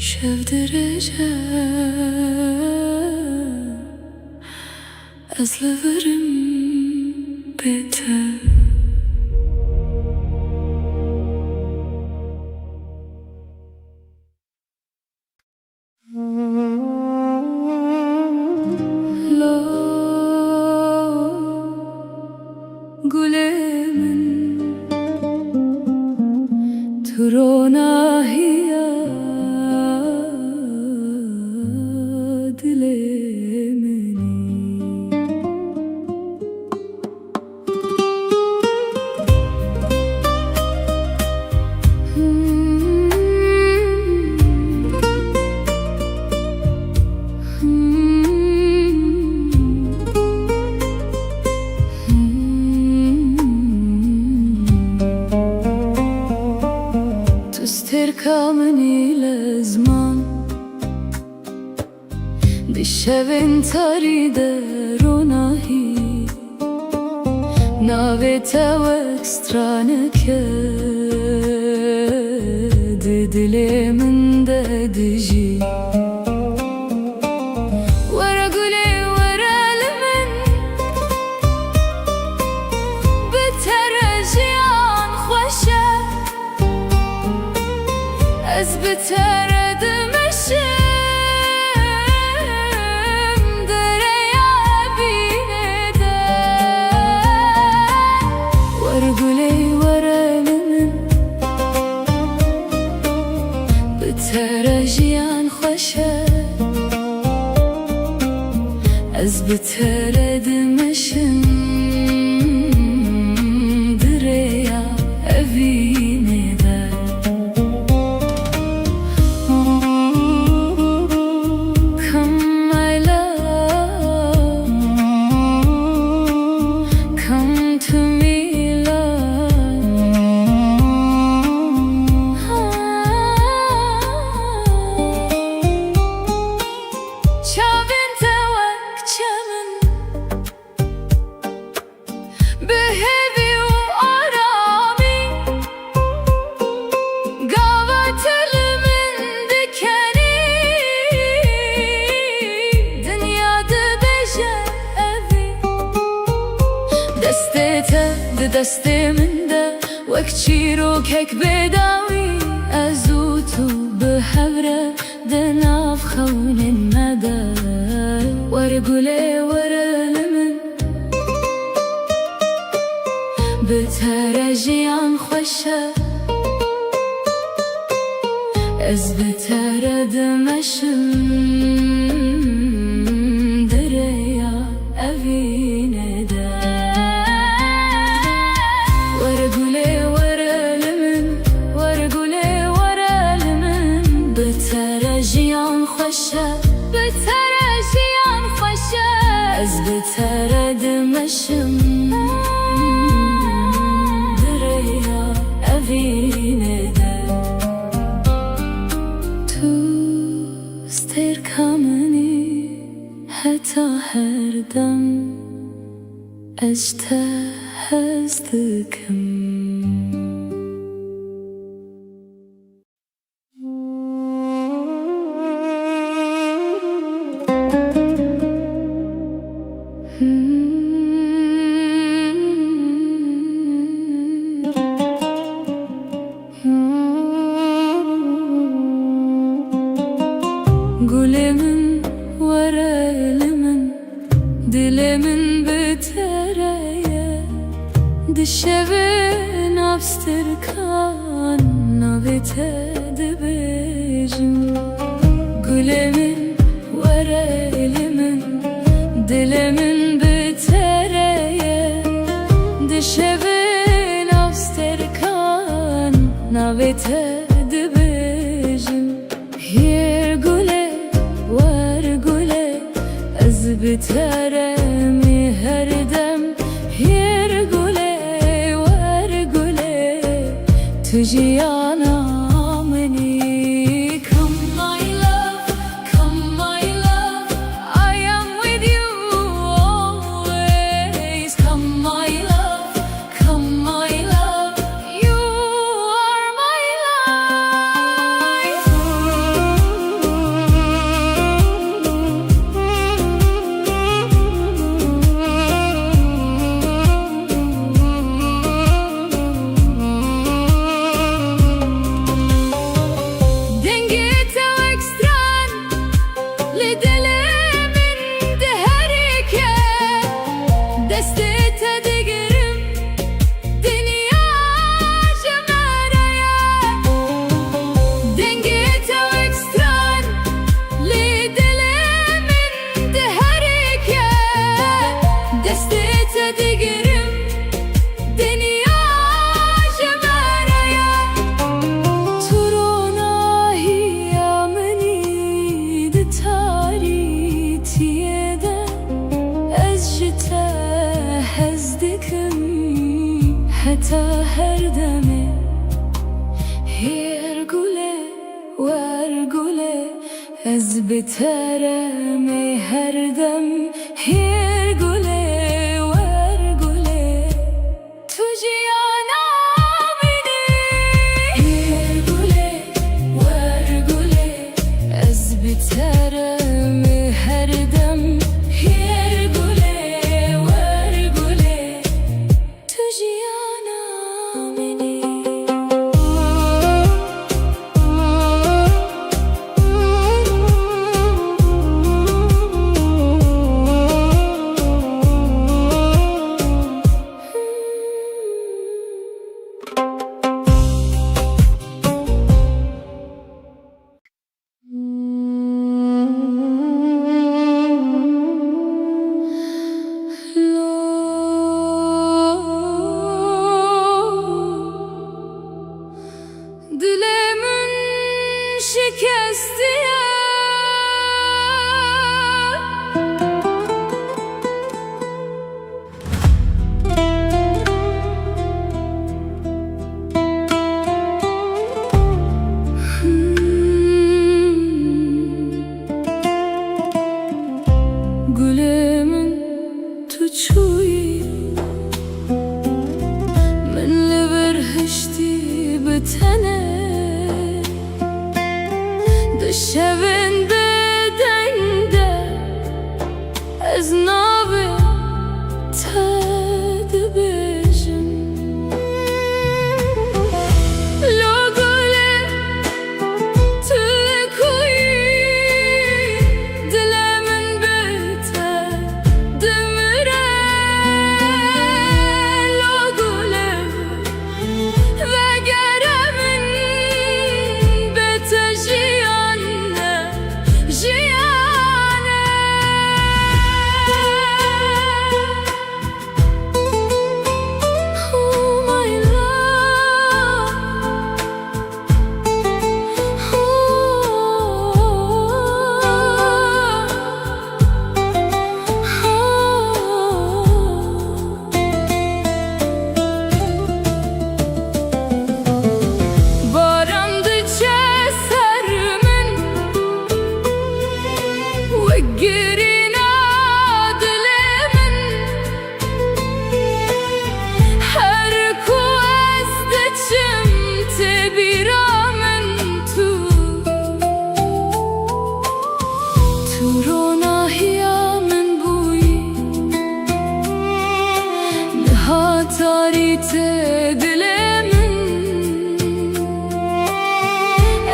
Şev dirêj e, ez li vir im bê te. Lo gulê min, tu ronahiya dilê min î. Tu stêrka min î lezman. Di şevên tarî de ronahî, navê te wek straneke di dilê min de dijî. Were gulê, were li min, bi te re jiyan xweş e. Ez bi te re dimeşim di rêya evînê de. Were gulê, were li min, bi te re jiyan xweş e. Ez bi te re dimeşim di rêya evînê de. Destê min de wek çîrokek bêdawî, ez û tu bi hev re di nav xewnên me de. Were gulê, were li min, bi te re jiyan xweş e. Ez bi te re dimeşim di rêya evînê de. Were gulê, were li min, were gulê, were li min. Bi te re jiyan xweş e, bi te re jiyan xweş e. Ez bi te re dimeşim di rêya evînê de. Tu stêrka min î heta her dem, ez ji te hez dikim. Gulê min, were li min, dilê min bi te re ye. Di şevê nav stêrkan navê te dibêjim. Gulê min, were li min, dilê min bi te re ye. Di şevê nav stêrkan navê te dibêjim. Hêr gulê, wer gulê, ez bi te re me her dem. Hêr gulê, wer gulê, tu jiyana min î. Come my love, come my love, I am with you always. Come my love, come my love, you are my life. Dengê te wek stran li dilê min diherike, destê te digirim, dinya ji me re ye. Dengê te wek stran li dilê min diherike, destê te digirim, dinya ji me re ye. Tu ronahiya min î di tarîtiyê de, ez ji te hez dikim heta her demê. Hêr gulê, wer gulê, ez bi te re me her dem. Hêr gulê, wer gulê, tu jiyana min î. Hêr gulê, wer gulê, ez bi te re me her dem. Hêr gulê, wer gulê, tu jiyana min î. Dilê min şikestiye. Gulê min, tu çûyî, min li vir hiştî bi tenê. Di şevên bêdeng de ez navê te dibêjim.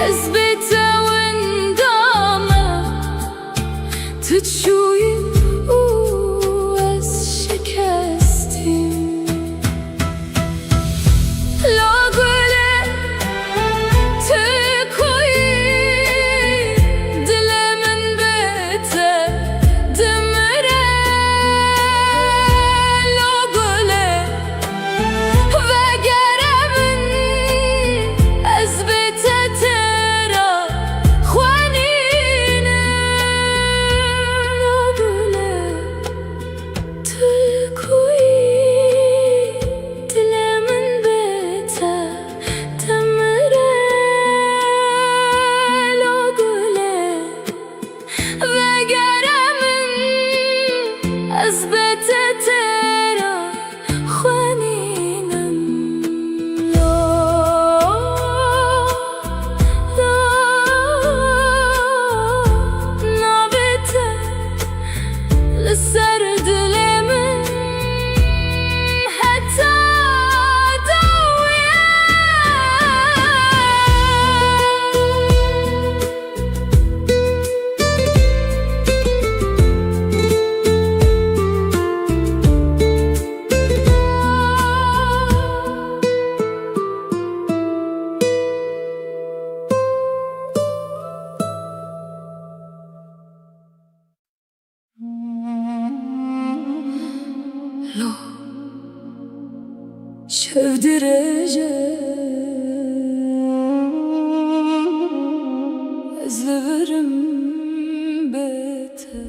Ez bê te winda me, tu çûyî û ez şikestîm. La gulê, tu kuyî, dilê min bê te dimire. La gulê, vegere min, ez bê te têra xwe nînim. La gulê, tu kuyî, dilê min bê te dimire. La gulê, vegere min, ez bê te têra xwe nînim. La, la, navê te li ser dilê min heta dawiya. Lo şev dirêj e, ez li vir im bê te.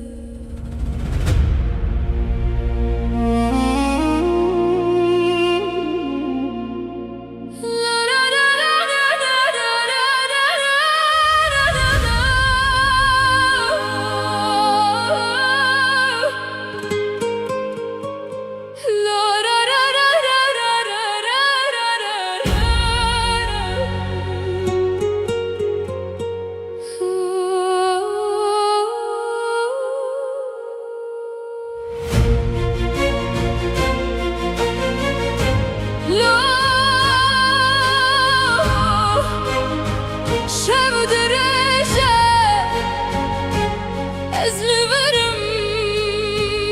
Lo şev dirêj e, ez li vir im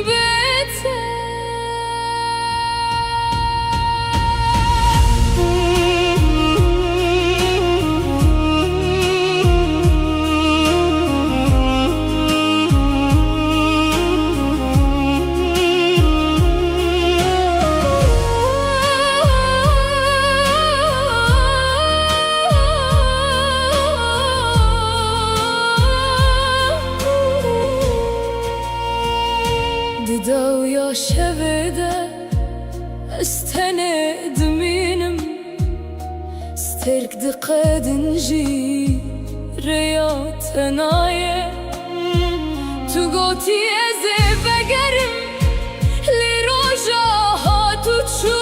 bê te. Di dawiya şevê de ez tenê dimînim. Stêrk diqedin jî rêya te nayê. Tu gotî ez ê vegerim, lê roja hat û çû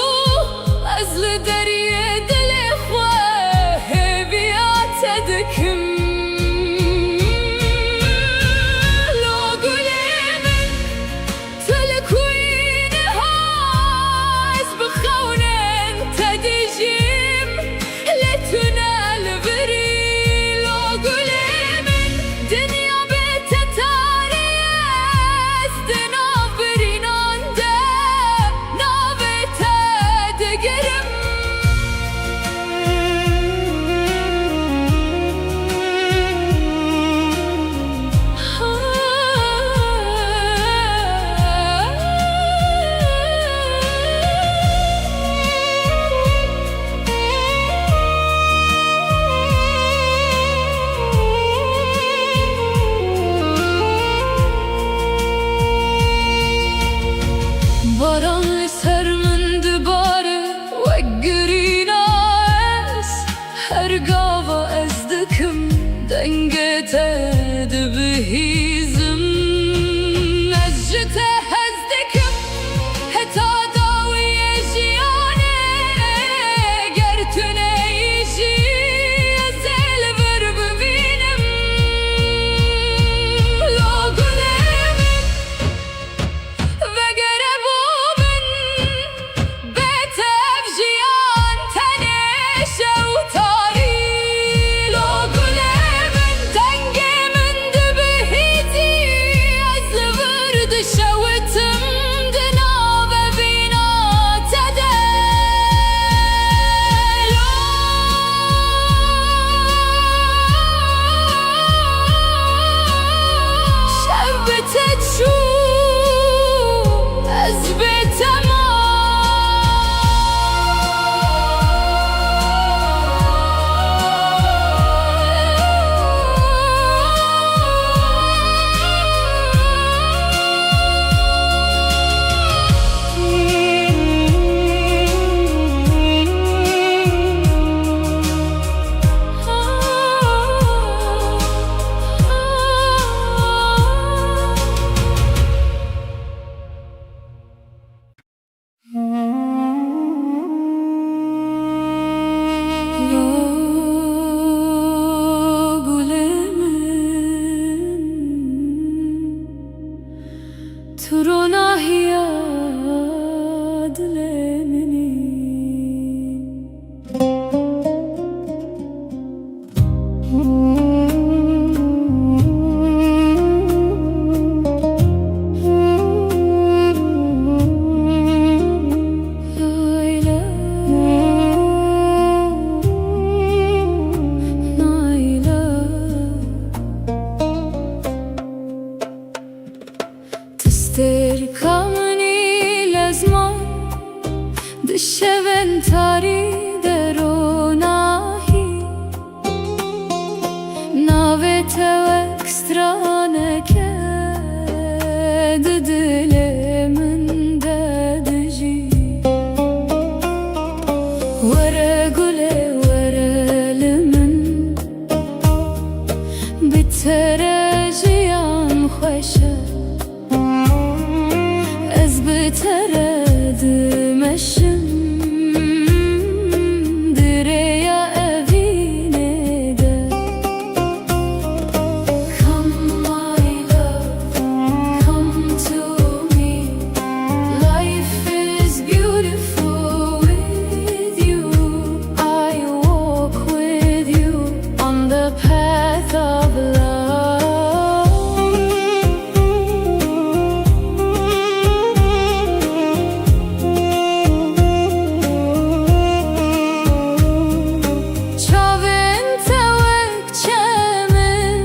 ez li deriyê dilê xwe hêviya te dikim. Lo gulê min, tu li ku yî niha, ez bi xewnên te dijîm, lê tu ne li vir î. Lo gulê min, dinya bê te tarî ye, ez di nav birînan de navê te digirim. Baran li ser min dibare wek girîna ez. Her gava ez dikim dengê te dibihîzim. Ez ji te hez dikim heta dawiyê jiyanê. Ger tu neyî jî ez ê li vir bibînim. Lo gulê min, vegere bo min, bê te ev jiyan tenê şew tarî. Lo gulê Te wek straneke di dilê min de dijî. Were gulê, were li min, bi te re jiyan xweş e. Ez bi te re dimeşim di rêya evînê de. Come, my love, come to me. Life is beautiful with you. I walk with you on the path of love. Çavên te wek çemin,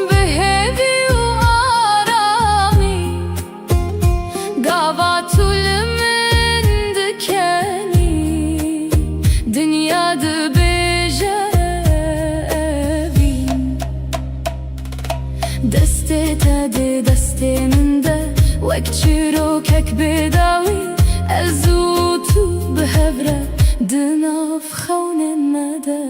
bi hêvî û aramî. Gava tu li min dikenî, dinya dibêje evîn. Destê te di destê min de, wek çîrokek bêdawî, ez û tu bi hev re di nav xewnên me de.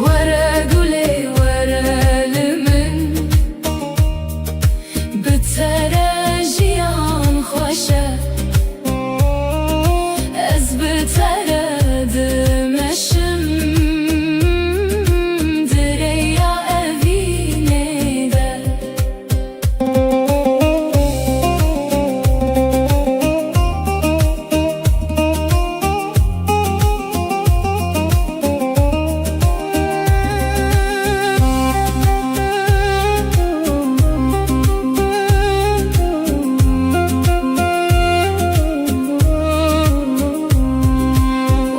Were gulê, were li min, bi te re jiyan xweş e. Ez bi te re dimeşim di rêya evînê de.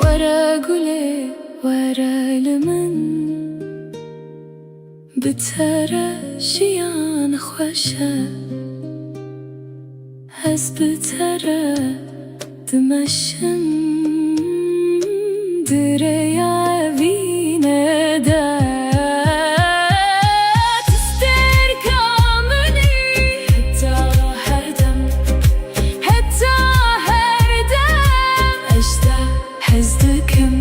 Were gulê, were li min, bi te re jiyan xweş e. Ez bi te re dimeşim di rêya evînê de. Tu stêrka min î heta her dem, heta her dem. Ez te hez dikim.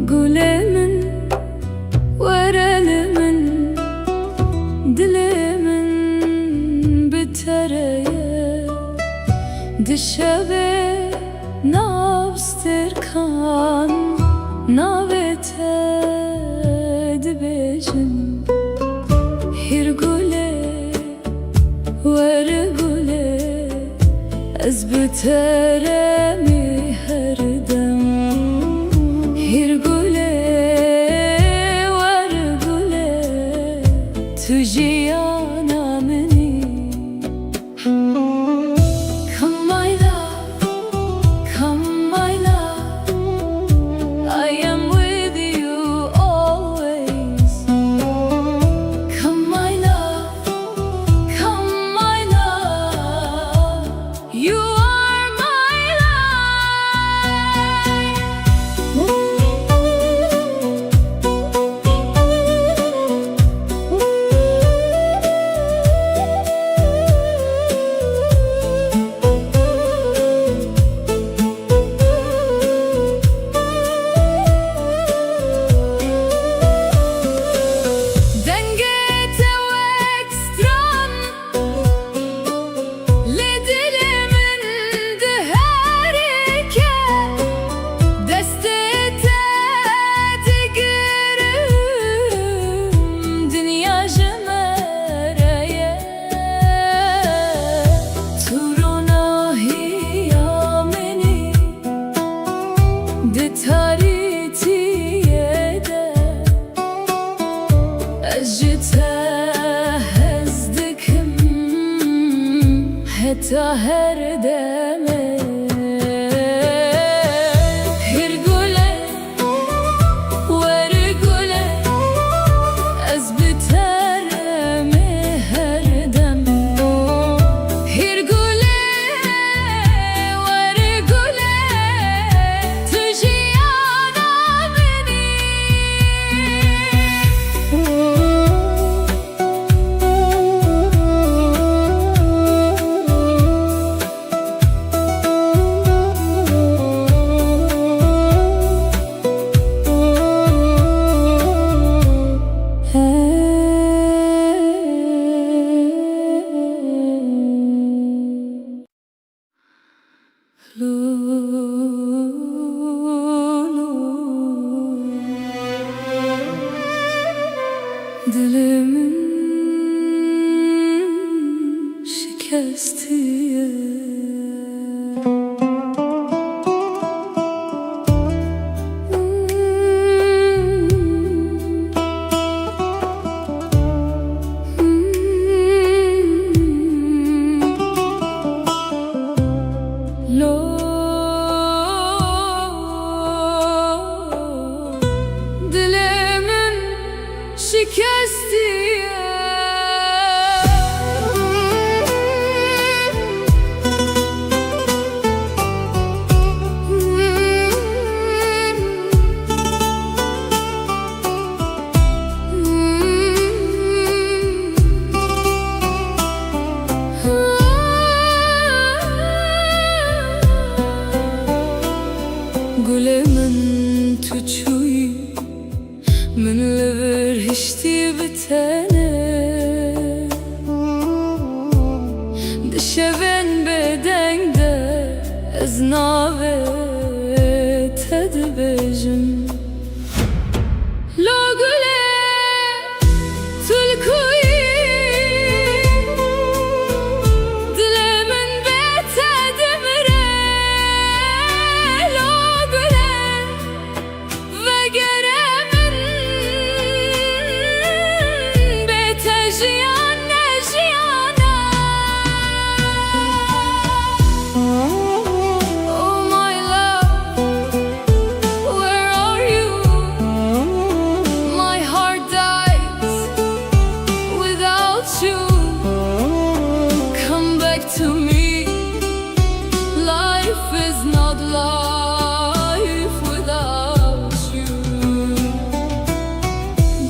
Gulê min, were li min, dilê min bi te re ye. Di şevê nav stêrkan navê te dibêjin. Hîr gulê, were gulê, ez bi te re me her dem. Hîr gulê, were gulê, tu jiyana min î. Come, my love, come, my love, I am with you always. Come, my love, come, my love, you are my life. Te hez dikim heta her demê. Hîr gule, wer gule, ez bi te re me her dem. Hîr gule, wer gule, tu jiyana min î. Dilê min şikestiye. Lo, dilê min şikestiye. Gulê min, tu çûyî, min li vir hiştî bi tenê. Di şevên bêdeng de ez navê te dibêjim. Lo gulê, tu li ku yî? Dilê min bê te dimire. Lo gulê, vegere min, bê te jiyan ne jiyana. Oh my love, where are you? My heart dies without you. Come back to me. Life is not life without you.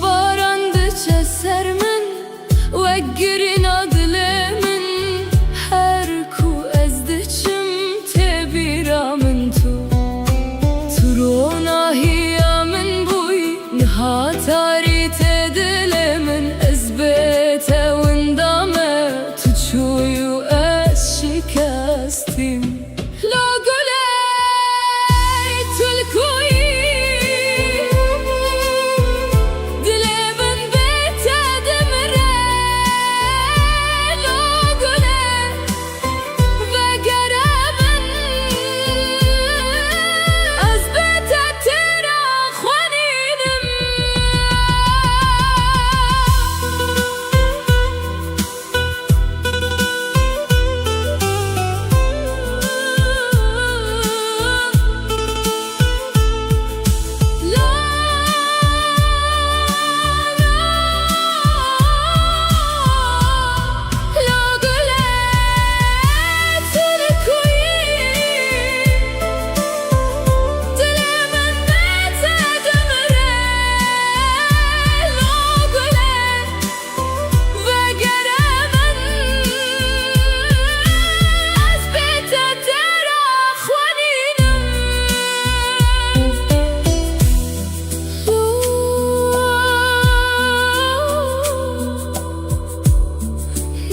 Baran diçe ser min, wek girîna dilê min, her ku ez diçim, tê bîra min tu. Tu ronahiya min bûyî, niha tarî tê dilê min, ez bê te winda me, tu çûyî û ez şikestîm. Lo gulê, tu li ku yî? Dilê min bê te dimire. Lo gulê, vegere min, ez bê te têra xwenînim. Vegere min, ez bê te têra xwenînim.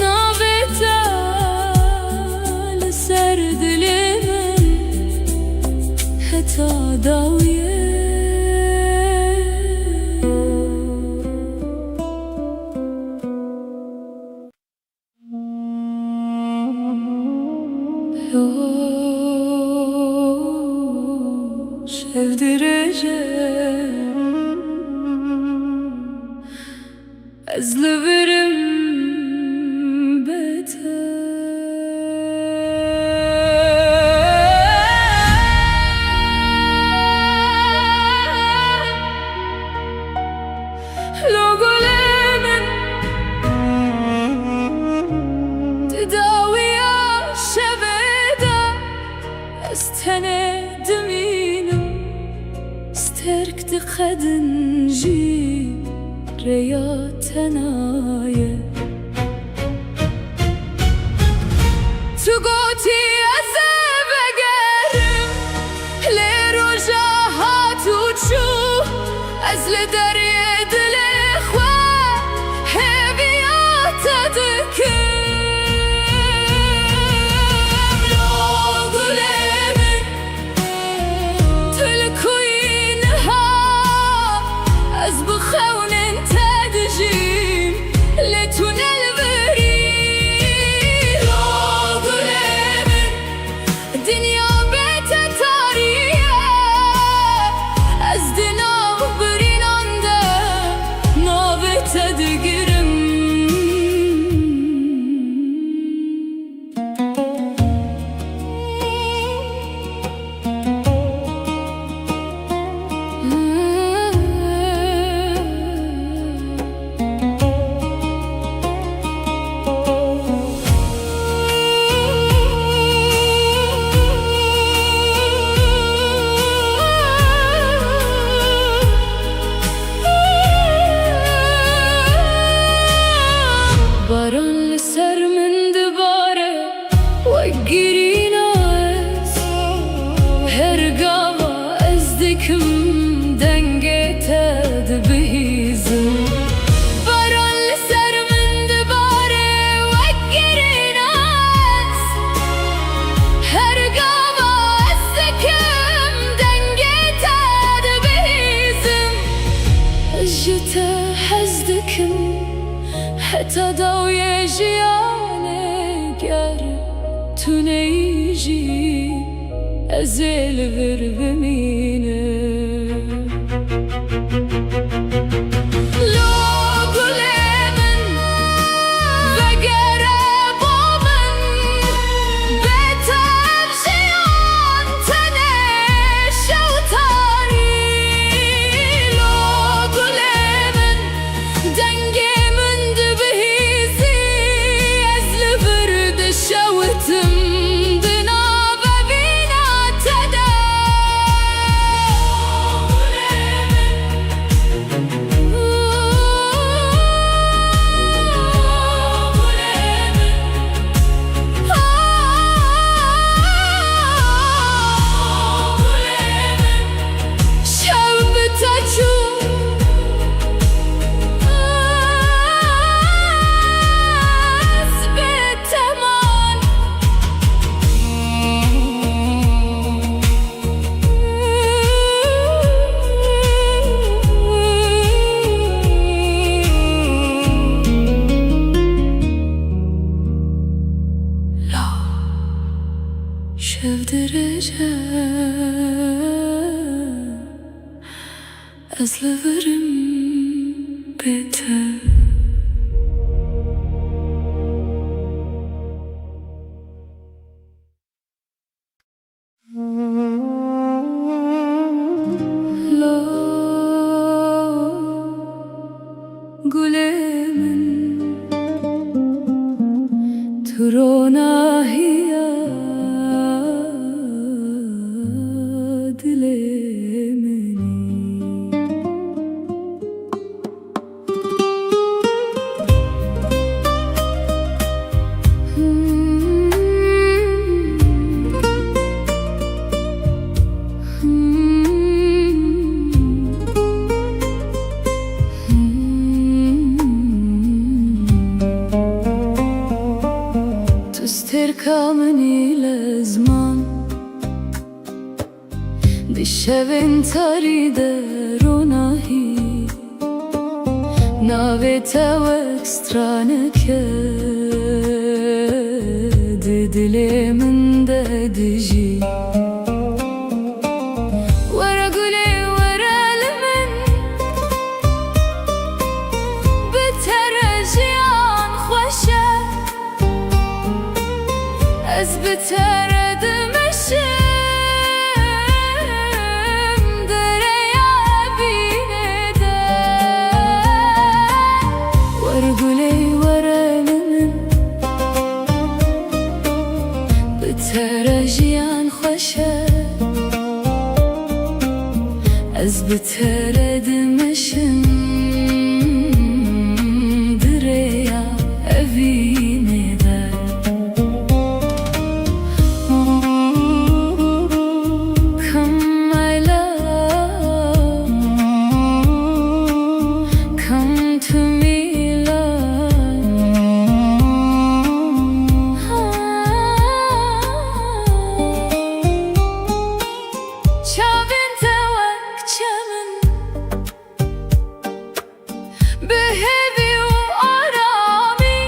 Navê te li ser dilê min heta dawiyê. Yo, şev dirêj e, Ez li vir im bê te. Lo gulê min, di dawiya şevê de ez tenê dimînim. Sterk diqedin jî rêya te naye. Tu gotî ez ê vegerim, lê roja hat û çû, ez li derê dilê xwe hêviya te dikim. Lo gulê min, tu li ku yî niha? Ez bi xewnên te dijîm, lê tu ne li vir î. Lo gulê min, dinya bê te tarî ye. Ez di nav birînan de navê te digirim. Baran li ser min dibare, wek girîna ez. Her gava ez dikim dengê te dibihîzim. Baran li ser min dibare, wek girîna ez. Her gava ez dikim dengê te dibihîzim. Ez ji te hez dikim heta dawiyê jiyanê, ger tu neyî jî ez ê li vir bimînim. Lo gulê min, vegere bo min, bê te ev jiyan tenê şew tarî. Lo gulê min, dengê min dibihîzî, ez li vir dişewitim di nav evîna te de. Şev bi te çû, ez bi te man. Şev dirêj e, ez li vir im bê te. Lo gulê min, tu ronahiya dilê min î. Tu stêrka min î lezman. Di şevên tarî de ronahî, navê te wek straneke di dilê min de dijî. Were gulê, were li min, bi te re Te re dimeşim di rêya evînê de. Were gulê, were li min, bi te re jiyan xweş e. Ez bi te re dimeşim di rêya evînê de. Come, my love, come to me, love. Çavên te wek çemin, bi hêvî û aramî,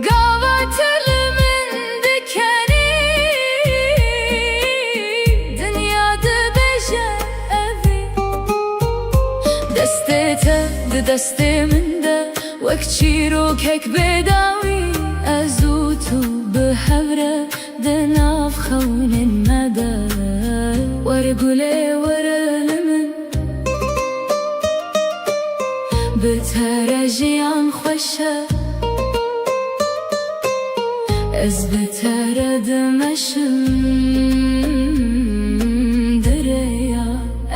gava tu li min dikenî, dinya dibêje evî. Destê te di destê min de, wek çîrokek bêdawî, ez û tu bi hev re di nav xewnên me de. Were gulê, were li min, bi te re jiyan xweş e. Ez bi te re dimeşim di rêya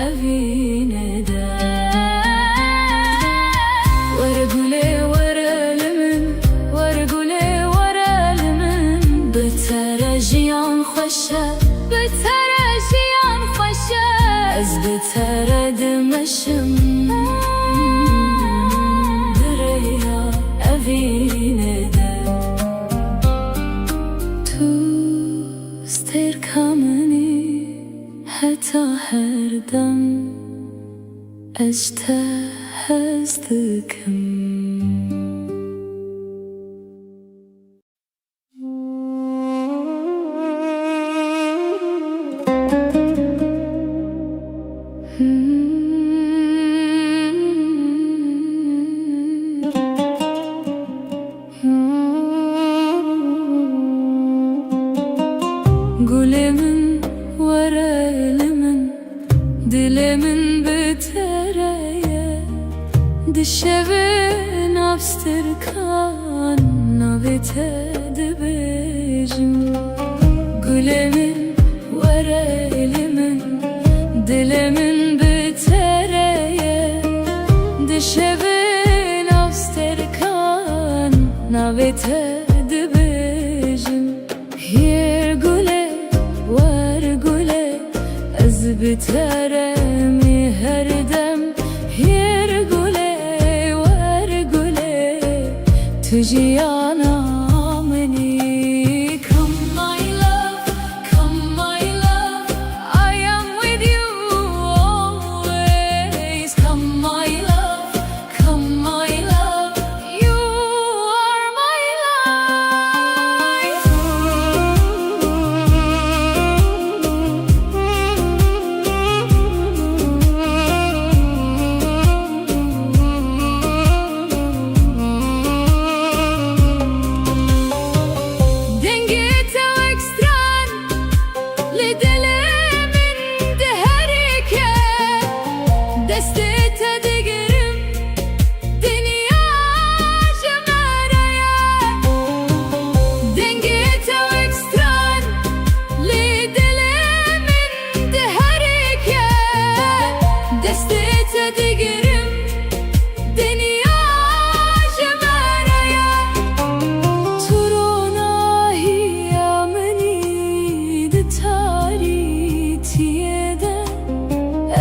evînê de. Were gulê, were li min, were gulê, were li min, bi te re jiyan xweş e. Bi te re jiyan xweş e. Ez bi te re dimeşim di rêya evînê de. Tu stêrka min î heta her dem, ez ji te hez dikim. Gulê min, were li min, dilê min bi te re ye. Di şevê nav stirkan navê te dibêjim. Gulê min, were li min, dilê min bi te re ye. Di şevê nav stirkan navê te dibêjim. Hêr gulê, wer gulê, ez bi te re me her dem. Hêr gulê, wer gulê, tu jiyana min î. Come my love, come my love, I am with you always. Come my love, come my love, you are my life. Dengê te wek stran li dilê min diherike, destê te digirim, dinya ji me re ye. Dengê te wek stran li dilê min diherike, destê te digirim, dinya ji me re ye. Tu ronahiya min î di tarîtiyê de,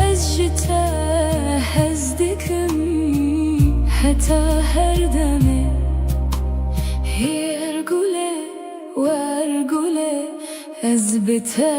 ez ji te hez dikim heta her demê. Hêr gulê, wer gulê, ez bi te